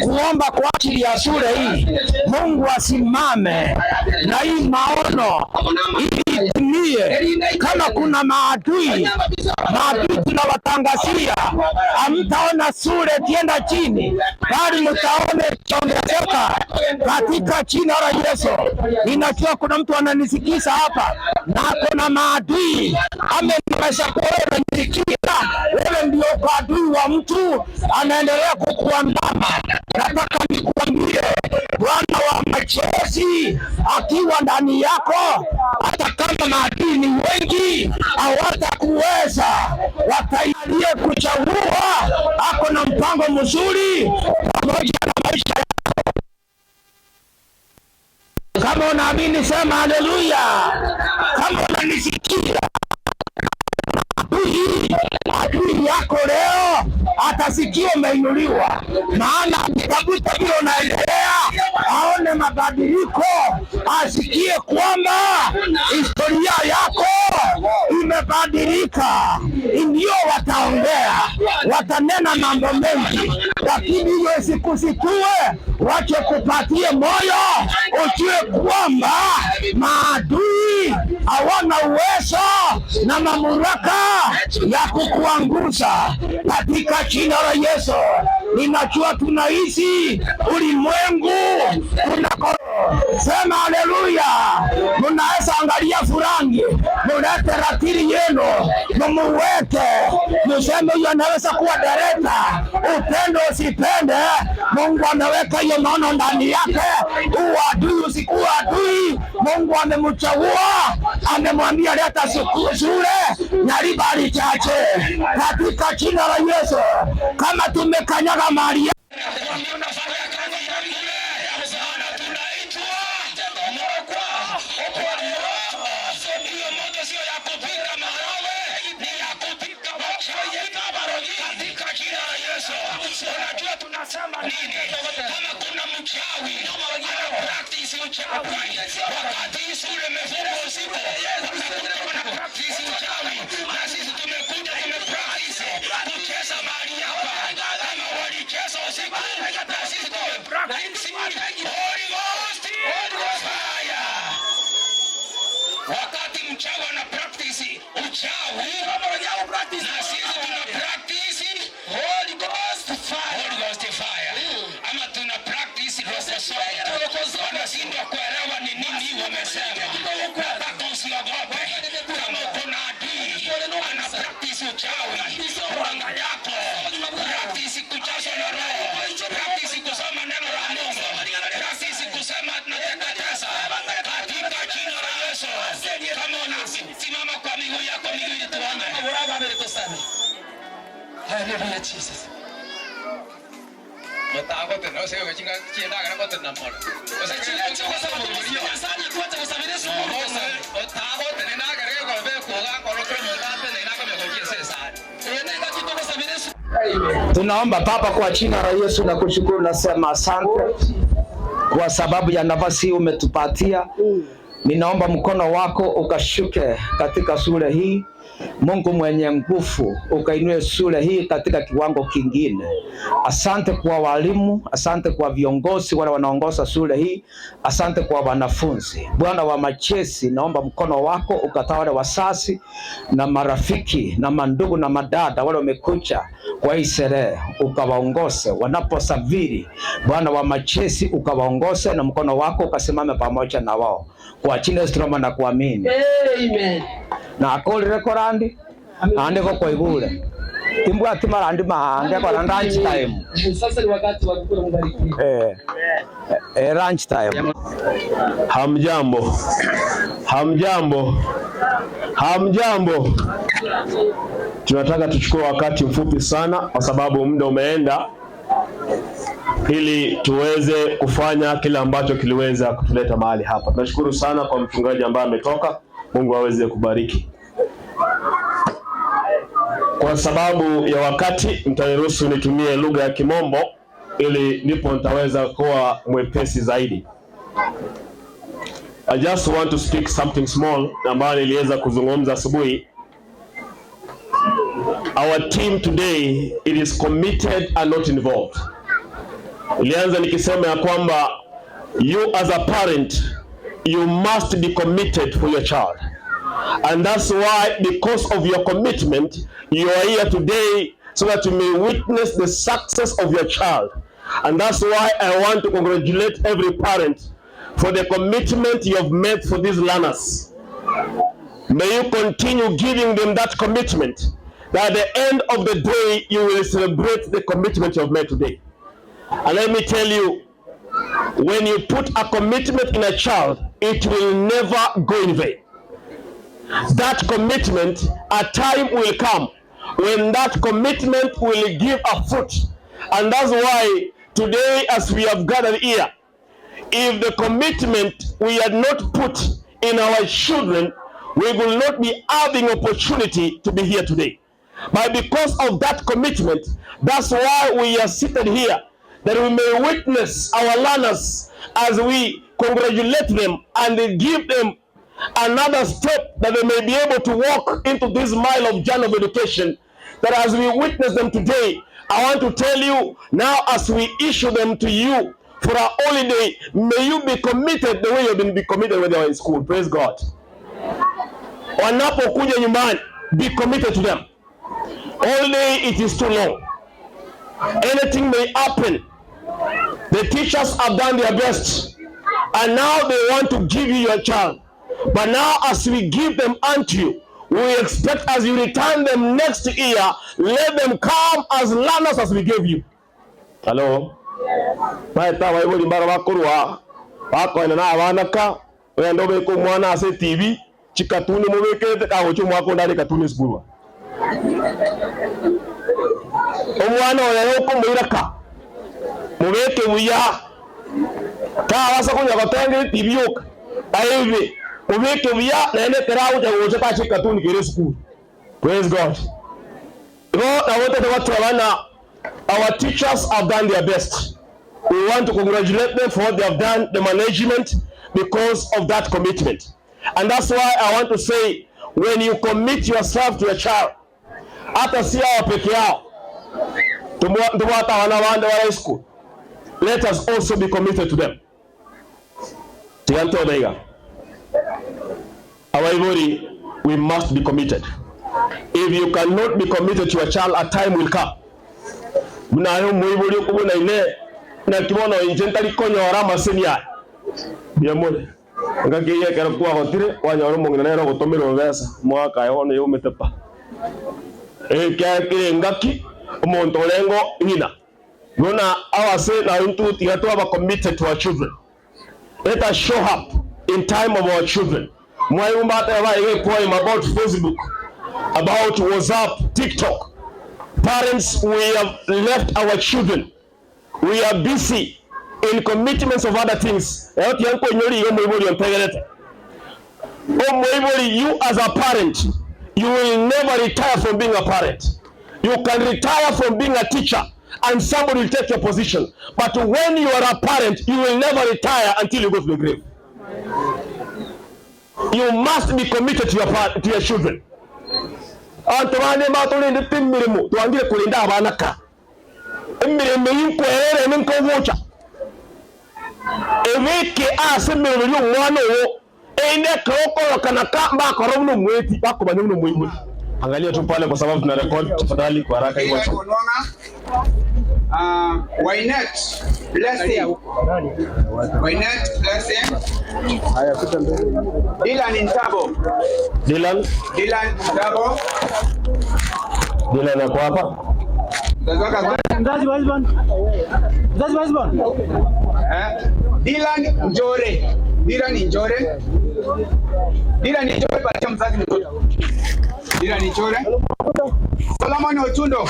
kuomba kwa ajili ya shule hii, Mungu asimame na hii maono ili itimie. Kama kuna maadui, maadui tunawatangazia, hamtaona shule ikienda chini, bali mtaona ikiongezeka katika jina la Yesu. Ninajua kuna mtu ananisikiza hapa na kuna maadui ameniweza kuona nisikia, wewe ndio adui wa mtu anaendelea kukuandama. Nataka nikuambie, Bwana wa majeshi akiwa ndani yako, hata kama maadui ni wengi, hawatakuweza. Watailie kuchagua, ako na mpango mzuri pamoja na maisha. Kama unaamini sema haleluya. Kama unanisikia, adui yako leo atasikia umeinuliwa, maana akitafuta vile unaendelea, aone mabadiliko, asikie kwamba historia yako imebadilika. Ndio wataongea, watanena mambo mengi, lakini hiyo isikusitue, wache kupatie moyo, ujue kwamba maadui hawana uwezo na mamlaka ya kukuangusha katika jina la Yesu. Ninajua tunaishi ulimwengu unako sema haleluya. Munaweza angalia furangi, mulete ratili yenu, mumuweke, museme huyu anaweza kuwa dereta. Upende usipende, Mungu ameweka hiyo maono ndani yake. Huu adui usikuwa adui, Mungu amemchagua, amemwambia leta shule Nyaribari chache katika jina la Yesu. Kama tumekanyaga mali Unajua tunasema nini? Kama kuna mchawi ana practice uchawi, wakati shule imefungwa usiku, wana practice uchawi, na sisi tumekuja tumepractice kucheza mahali hapa. Kama walicheza usiku, na sisi tumepractice Holy Ghost, Holy Ghost fire. Wakati mchawi ana practice uchawi, na sisi tuna practice Holy Ghost fire. Holy Ghost fire. Ama tuna practice rokosoto. Wanashindwa kuelewa ni nini wamesema. Nataka usiogope kama uko na adui ana practice uchawi, anga yako practice kuchazwa na roho, practice kusoma neno la Mungu, practice kusema tunateketeza katika jina la Yesu. Kama unasimama kwa miguu yako miwili tuone. Hallelujah, Jesus. Tunaomba Baba, kwa jina la Yesu na kushukuru, nasema asante kwa sababu ya nafasi hii umetupatia. Ninaomba mkono wako ukashuke katika shule hii. Mungu mwenye nguvu, ukainue shule hii katika kiwango kingine. Asante kwa walimu, asante kwa viongozi wale wanaongoza shule hii, asante kwa wanafunzi. Bwana wa majeshi, naomba mkono wako ukatawale wazazi na marafiki na mandugu na madada wale wamekuja kwa hii sherehe, ukawaongoze wanaposafiri. Bwana wa majeshi, ukawaongoze na mkono wako ukasimame pamoja na wao. Kwa jina la Yesu tunaomba na kuamini. Amen. Na akolire korandi ande ko koigure timbwa timarandi mahange kora lunch time. Sasa ni wakati wa kukula, mbarikiwe. Lunch time. Hamjambo, hamjambo, hamjambo. Tunataka tuchukue wakati mfupi sana, kwa sababu muda umeenda, ili tuweze kufanya kile ambacho kiliweza kutuleta mahali hapa. Tunashukuru sana kwa mchungaji ambaye ametoka. Mungu aweze kubariki. Kwa sababu ya wakati, mtaniruhusu nitumie lugha ya Kimombo ili ndipo nitaweza kuwa mwepesi zaidi. I just want to speak something small ambayo niliweza kuzungumza asubuhi. Our team today, it is committed and not involved. Ilianza nikisema ya kwamba you as a parent, you must be committed for your child. And that's why, because of your commitment, you are here today so that you may witness the success of your child. And that's why I want to congratulate every parent for the commitment you have made for these learners. May you continue giving them that commitment, that at the end of the day, you will celebrate the commitment you have made today. And let me tell you, when you put a commitment in a child, it will never go in vain. That commitment, a time will come when that commitment will give a fruit. And that's why today, as we have gathered here, if the commitment we had not put in our children, we will not be having opportunity to be here today. But because of that commitment, that's why we are seated here, that we may witness our learners as we congratulate them and give them another step that they may be able to walk into this mile of journey of education. That as we witness them today, I want to tell you now, as we issue them to you for our holiday, may you be committed the way you've been be committed when they were in school. Praise God. Wanapokuja nyumbani, be committed to them. Holiday, it is too long. Anything may happen. The teachers have done their best, and now they want to give you your child. But now, as we give them unto you, we expect as you return them next year, let them come as learners as we gave you. Hello? Baeta baibuli mbara bakorwa bakoina na abanaka wenda obeka omwana ase TV chikatuni mubekete kagocha omwaka onde are katuni esukuru. Omwana oyo okomoiraka mubeke buya kabasa konya gotengere TV yoka aibe mubeke buya naende teragocha gocha tache katuni kere esukuru. Praise God. Igo nawotete gwatwabana, our teachers have done their best. We want to congratulate them for what they have done, the management, because of that commitment. And that's why I want to say, when you commit yourself to a child, hata si hao peke yao, tumwata wana wande wa high school, let us also be committed to them. Tiganto Awaibori, we must be committed. If you cannot be committed to your child, a time will come. Munayo muibori okubona ine nakibono inje ntari konyora amaseni aya biamore ngakiyekera kwagotire wanyora omong'ina nere ogotomera obesa mwaka aye bono yaumete pa ekiakire ngaki omonto orengo ng'ina nona awase na intu tiga twaba committed to our children. Let us show up in time of our children. Mwaiumbata yabaye poem about Facebook, about WhatsApp, TikTok. Parents, we have left our children. We are busy in commitments of other things. You as a parent, you will never retire from being a parent. You can retire from being a teacher and somebody will take your position. But when you are a parent, you will never retire until you go to the grave. You must be committed to your children. Abantu bane batulinde timirimo twangire kulinda abana ka emirimo yinkwerere ninkobucha ebeke ase mirimo y'omwana owo ende kokoro ka mbakoro buno mweti bakobanya buno mwibuli. Angalia tu pale kwa sababu tuna record, tafadhali kwa haraka hiyo. Wainet Blessing. Wainet Blessing. Haya pita mbele. Dylan Ntabo. Dylan. Dylan Ntabo. Dylan ako hapa. Mzazi wa Hezbon. Mzazi wa Hezbon. Dylan Njore. Dylan Njore. Dylan Njore patia mzazi mtoto. Dylan Njore. Solomon Otundo.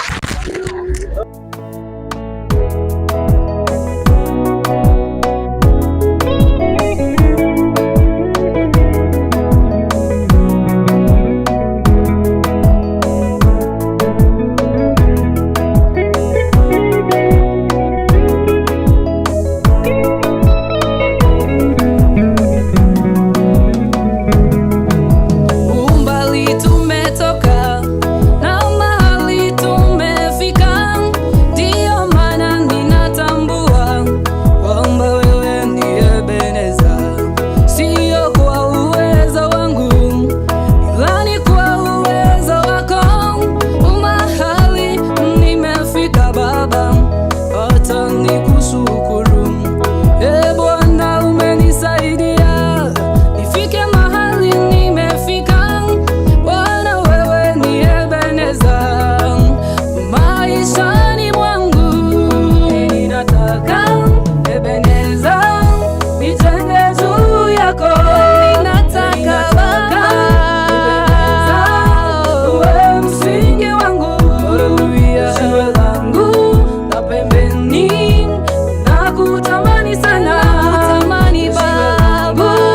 Tumetoka na mahali tumefika, ndio maana Nakutamani sana, nakutamani Baba.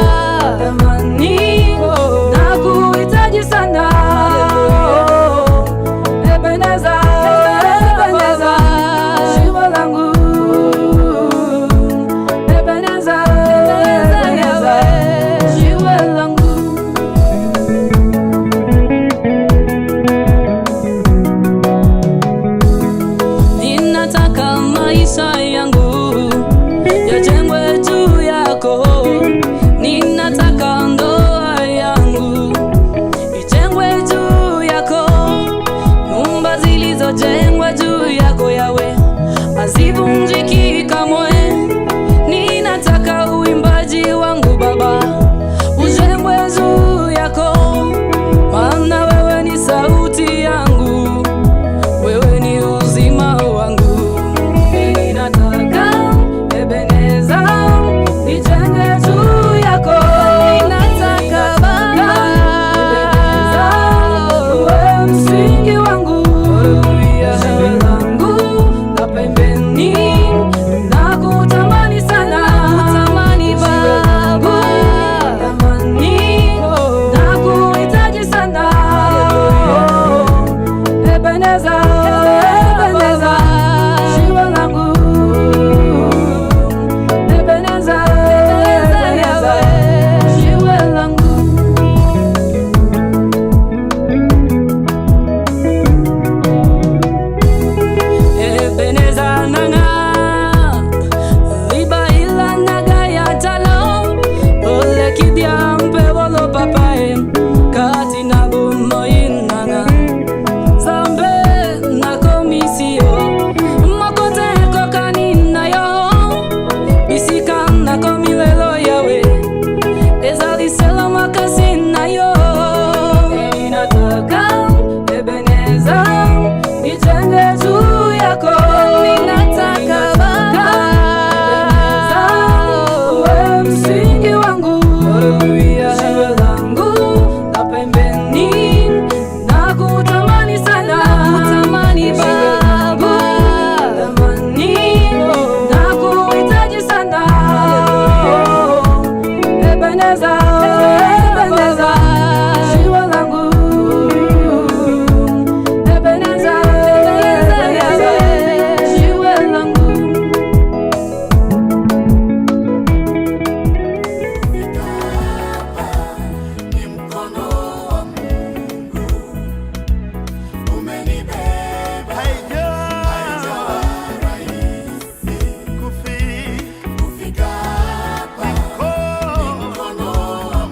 Ebeneza, Ebeneza, jiwe langu. Ebeneza, Ebeneza, jiwe langu. Kufika hapa ni mkono wa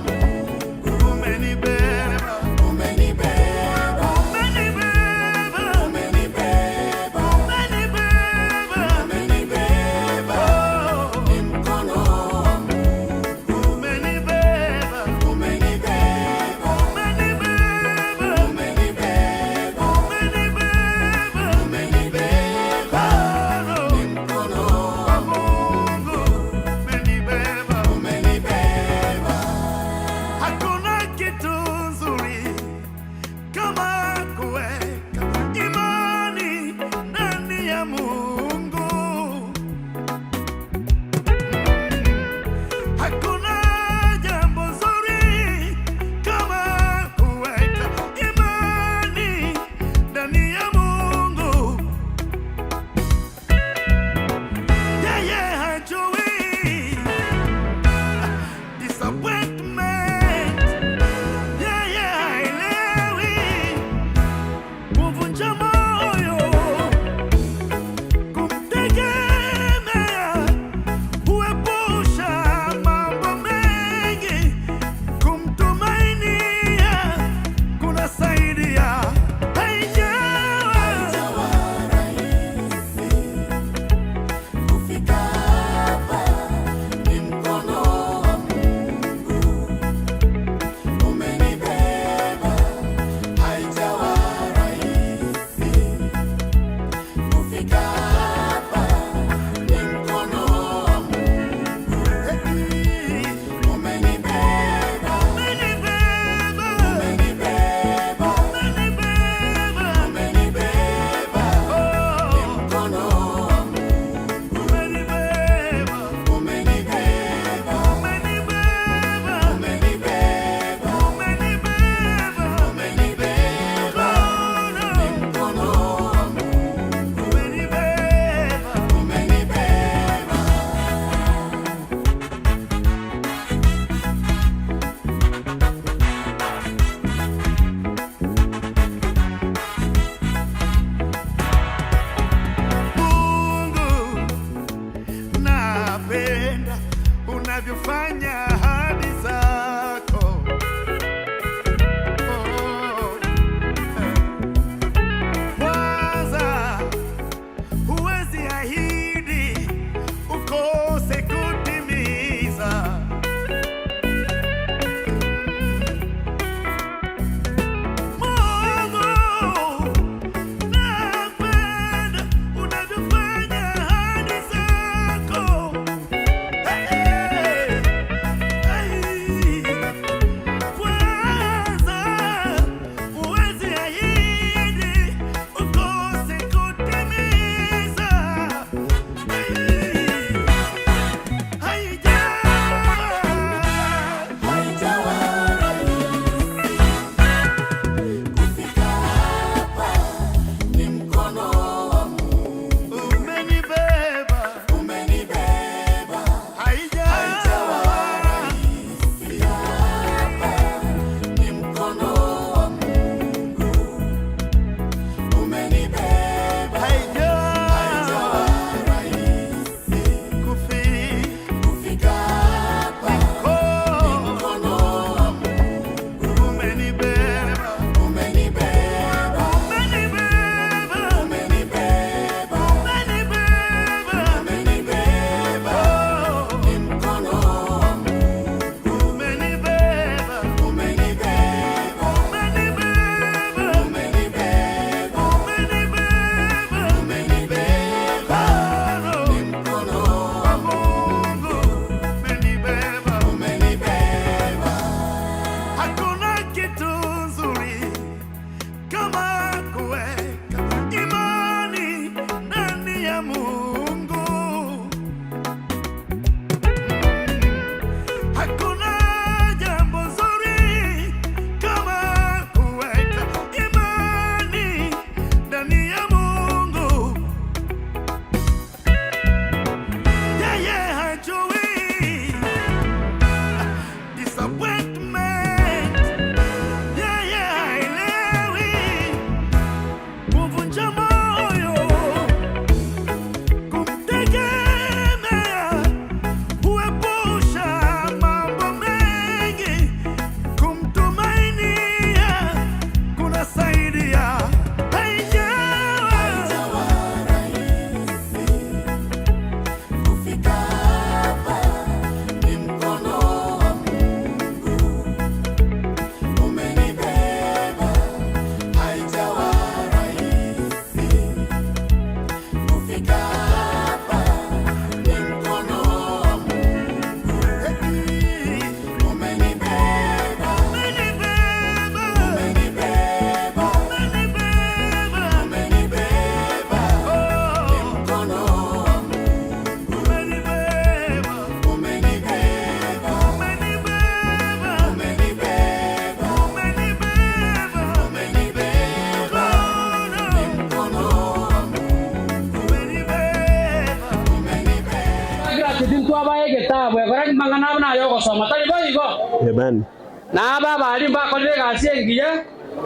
gosoma tari boigo. Amen. Na aba bari mbakorire egasi engiya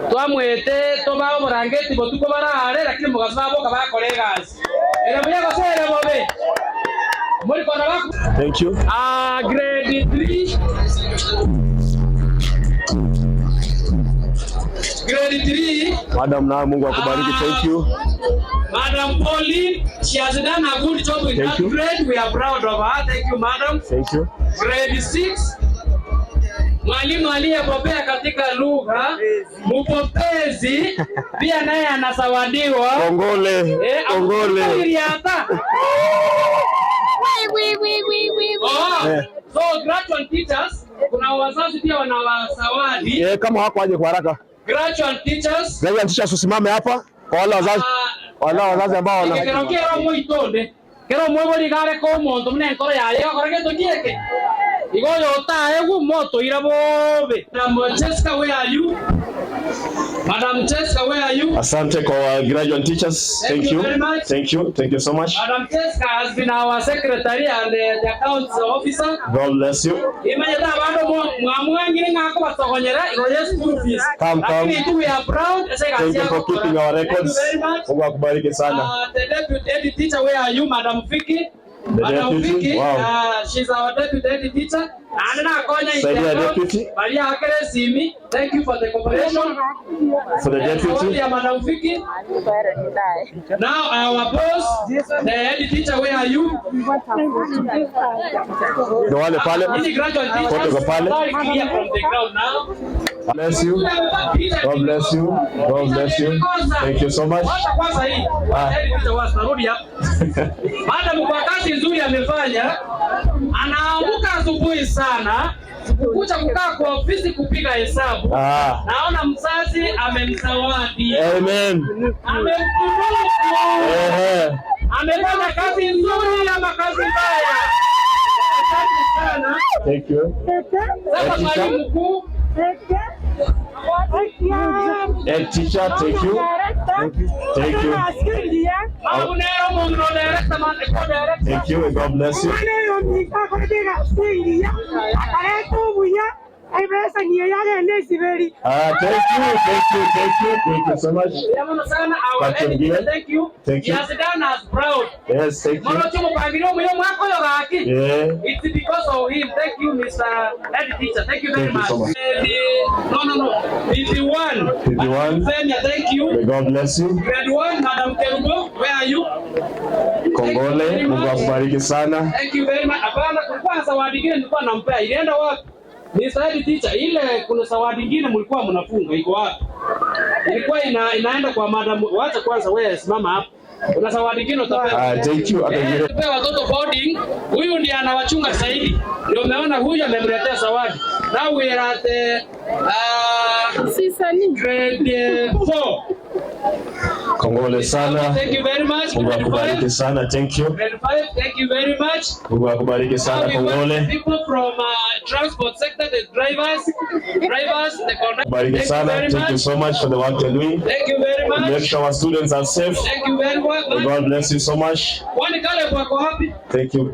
twamwete toba oborangeti botuko barare lakini mugaso baboka bakora egasi ere buya gose ere bobe muri kona baku. Thank you. Grade 3. Grade 3. Madam na Mungu akubariki. Thank you. Madam Pauline, she has done a good job with Thank that you. grade. We are proud of her. Thank you, madam. Thank you. Grade 6. Mwalimu aliyebobea katika lugha, mpopezi, pia naye anasawadiwa. Kongole. Kongole. Iriata. Oh, so graduate teachers, kuna wazazi pia wanawasawadi. Kama wako waje kwa haraka. Graduate teachers. Graduate teachers usimame hapa kwa wale wazazi. Wale wazazi ambao wana Kero kero moitonde. Kero mwebori gare ko omonto mune enkoro yaye gokora gento kieke. Igo yotae gu moto ira bobe. Madam Jessica, where are you? Madam Jessica, where are you? Asante kwa graduate teachers. Thank Thank you you. very much. Thank you. Thank you so much. Madam Jessica has been our secretary and the accounts officer. God bless you. Imanyete abandu mwamwangire ng'ako batogonyera igo ye school fees. Come, come. Lakini tu we are proud. Ese Thank you for keeping our records. Thank you very much. Mungu akubariki sana. The deputy head teacher, where are you, Madam Vicky? The Madam deputy, Vicky, wow. She's our deputy head teacher. And na konya Saidia deputy. Maria akere simi. Thank you for the cooperation. For the deputy. Yeah, Madam Vicky. Now our boss, the head teacher, where are you? Ndio wale pale. Hizi graduate teachers. Wote kwa pale. Very clear from the ground now. Bless you. God bless you. God bless you. Thank you so much. Wacha kwanza hii. Head teacher was narudi hapa. Madam kwa kazi nzuri amefanya, anaamuka asubuhi sana kukuja kukaa kwa ofisi kupiga hesabu. Naona mzazi amemzawadi. Amen. Amemtunuku. Amefanya kazi nzuri ama kazi mbaya? Asante sana. Thank you. Sasa mwalimu mkuu. Head teacher, thank you. Thank you. Thank you. Thank you and God bless you. Thank you, thank you, thank you, thank you so much. Our head teacher, thank you. Thank you. He has done us proud. Yes, thank you. Yeah. It's because of him. Thank you, Mr. Head Teacher. Thank you very Thank you much. so much. No. 51. 51. Femia, thank you. May God bless you. Grade 1, Madam Kerubo, where are you? Kongole, Mungu akubariki sana. Thank you very much. Hapana, kulikuwa zawadi nyingine nilikuwa nampea. Ilienda wapi? Mr. Head Teacher, ile kuna zawadi nyingine mlikuwa mnafunga iko wapi? Ilikuwa inaenda kwa madam. Wacha kwanza wewe simama hapo. Kuna zawadi nyingine utapewa. Thank you. Tupewa watoto boarding. Huyu ndiye anawachunga zaidi. Ndio umeona huyu amemletea zawadi. Now we are at grade 4. Kongole sana. Thank you very much. Mungu akubariki sana. Thank you. Grade 5, thank you very much. Mungu akubariki sana. Kongole. People from transport sector, the drivers, the conductors. Bariki sana. Thank you so much for the work you're doing. Thank you very much. Make sure our students are safe. Thank you very much. May God bless you so much. Kwani kale kwako wapi? Thank you.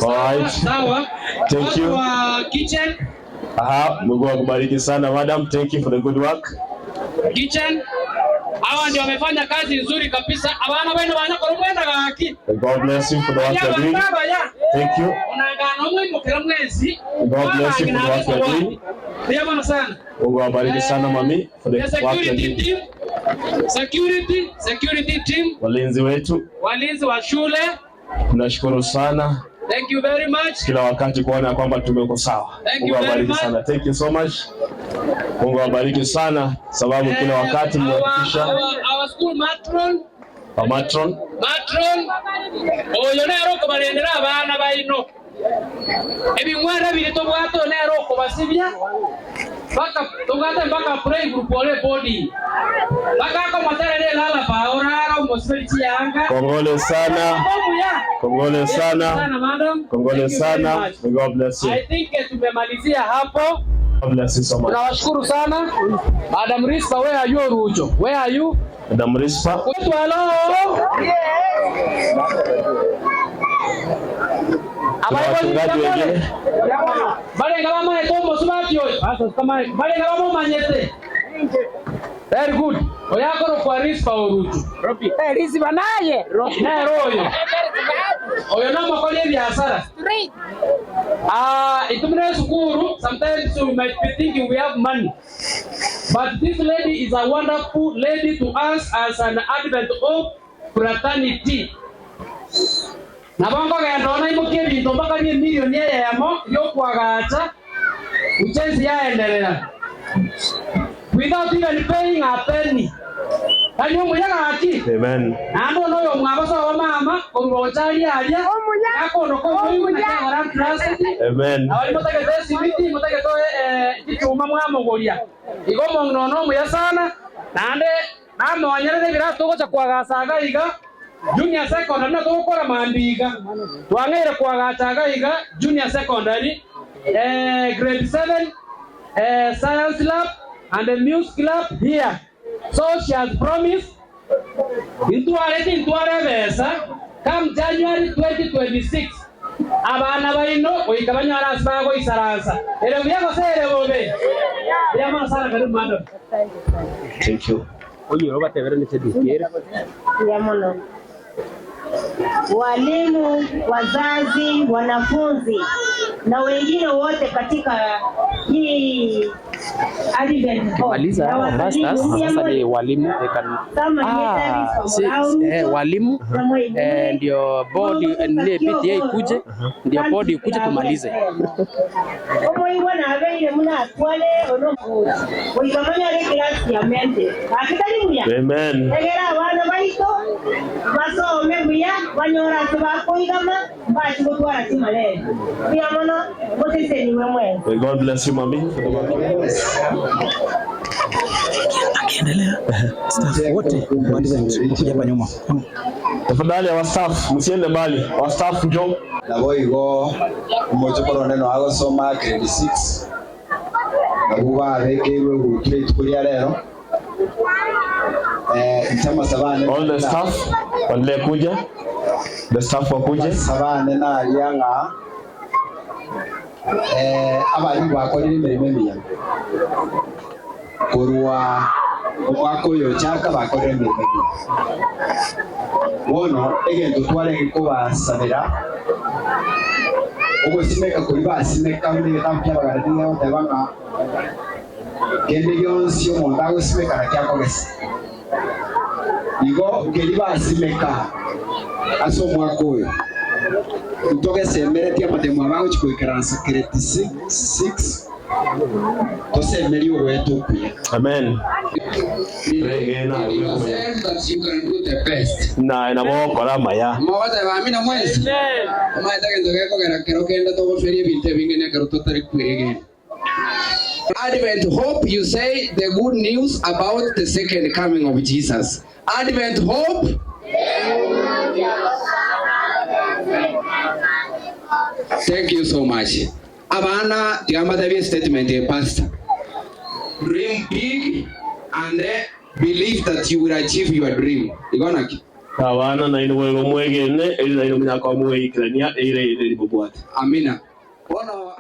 All right. Sawa. Thank you. Watu wa kitchen. Aha, Mungu akubariki sana madam. Thank you for the good work. Kitchen. Hawa ndio wamefanya kazi nzuri kabisa. Abana bene banyakora mwenda gaki. May God bless you for the work you're doing. Thank you. Unangana mwimukira mwezi. God bless you for the work you're doing. Ndiyo sana. Mungu awabariki sana mami for the The work you're security doing. team. Security team. Walinzi wetu, Walinzi wa shule. tunashukuru sana Thank you very much. kila wakati kuona kwamba tumeko sawa. Thank Mungu you very awabariki much. sana. Thank you so much. Mungu awabariki sana sababu kila wakati mnahakikisha Our school matron. our matron Matron. Oyo nero kubarendera abana baino. Ebing'wera biri tobwato nero okobasibia. Baka tobwate mpaka play group ole body. Baka komaterere lala pa orara omosiberi chiyanga. Kongole sana. Kongole sana. Sana madam. Kongole Thank you very sana. much. May God bless you. I think tumemalizia hapo. God bless you so much. Tunawashukuru sana. Madam Rispa, where are you Rujo? Where are you? Madam Rispa. Kwetu hello. Kuna wachungaji wengine. Balenga bamaete omusubati oyo. Asa kama balenga bamumanyete. Very good. Oyakoro kwa Rispa Orutu. Robi. Rispa naye. Nero oyo. Oyo namakoli ebiasara. Itumire sukuru, sometimes we might be thinking we have money. But this lady is a wonderful lady to us as an advent of fraternity. Nabongo genda ona imukie ebinto mpaka bie milioni eyemo yokwagacha uchenzi yaendelea without even paying a penny. Kani omuyaga ati? Amen. Nando noyo mwabaso wa mama orubochali alia. Akono ko muyu trust. Amen. Abali mutagete simiti mutagete kichuma mwamuguria. Igo mong'nono muya sana. Nande namonyerere birato gocha kwagasaga iga junior secondary na tugukora mambiga. Twang'eire kwagachaga iga junior secondary grade 7 science lab and the music club here. So she has promised intware besa come January 2026 abana baino oikabanyara asibago isaransa ere buyago sere bobe yama sana karibu madam. Thank you. Oye Robert Evere ni sedikiere. Yamono. Walimu, wazazi, wanafunzi na wengine wote katika hii Maliza pastors sasa ni walimu walimu ndio board ni PTA ikuje, ndio board ikuje tumalize. Omoiwa na abeire muna atwale ono oikamanya le class ya mente. Akitali muya. Amen. Egera abana baito basome muya banyora tubakoigama bachigotwara timale. Muya mono mutese niwe mwe. May God bless you, mommy. Akiendelea staff wote maliza kuja hapa nyuma. Tafadhali wa staff msiende mbali. Wa staff njoo. Nabo igo umuchukoro neno agosoma grade 6. Nabo babekeirwe gukira itukuria rero. Ntama sabane. All the staff waendelee kuja. The staff wakuje. Sabane na alianga abarimu bakorire emirimo emiya korwa omwaka oyo ochaka bakorire emirimo emiya bono egento twarenge kobasabera ogosimeka kori basimeka buna egetabu kia abagarani goteba ng'a kende gionsi omonto agosimeka nakio akogesa igo keri basimeka ase omwaka oyo ntogesemeretie amatemo abagochikoikaransa grade 6 tosemeri ogweta okuya. Amen. Na nabokora maya. Mogoteba amina mwesi. Omaete gento gekogera kero kende togoferia ebinto ebinge nekero totari kwegena. Advent Hope, you say the good news about the second coming of Jesus. Advent Hope. Thank you so much. Abana tigambatebie statement ya pastor. Dream big and believe that you will achieve your dream. Igona ki? Abana na ino mwegene eri na ino munyaka mweikirania ere ere bobwate. Amina. Bono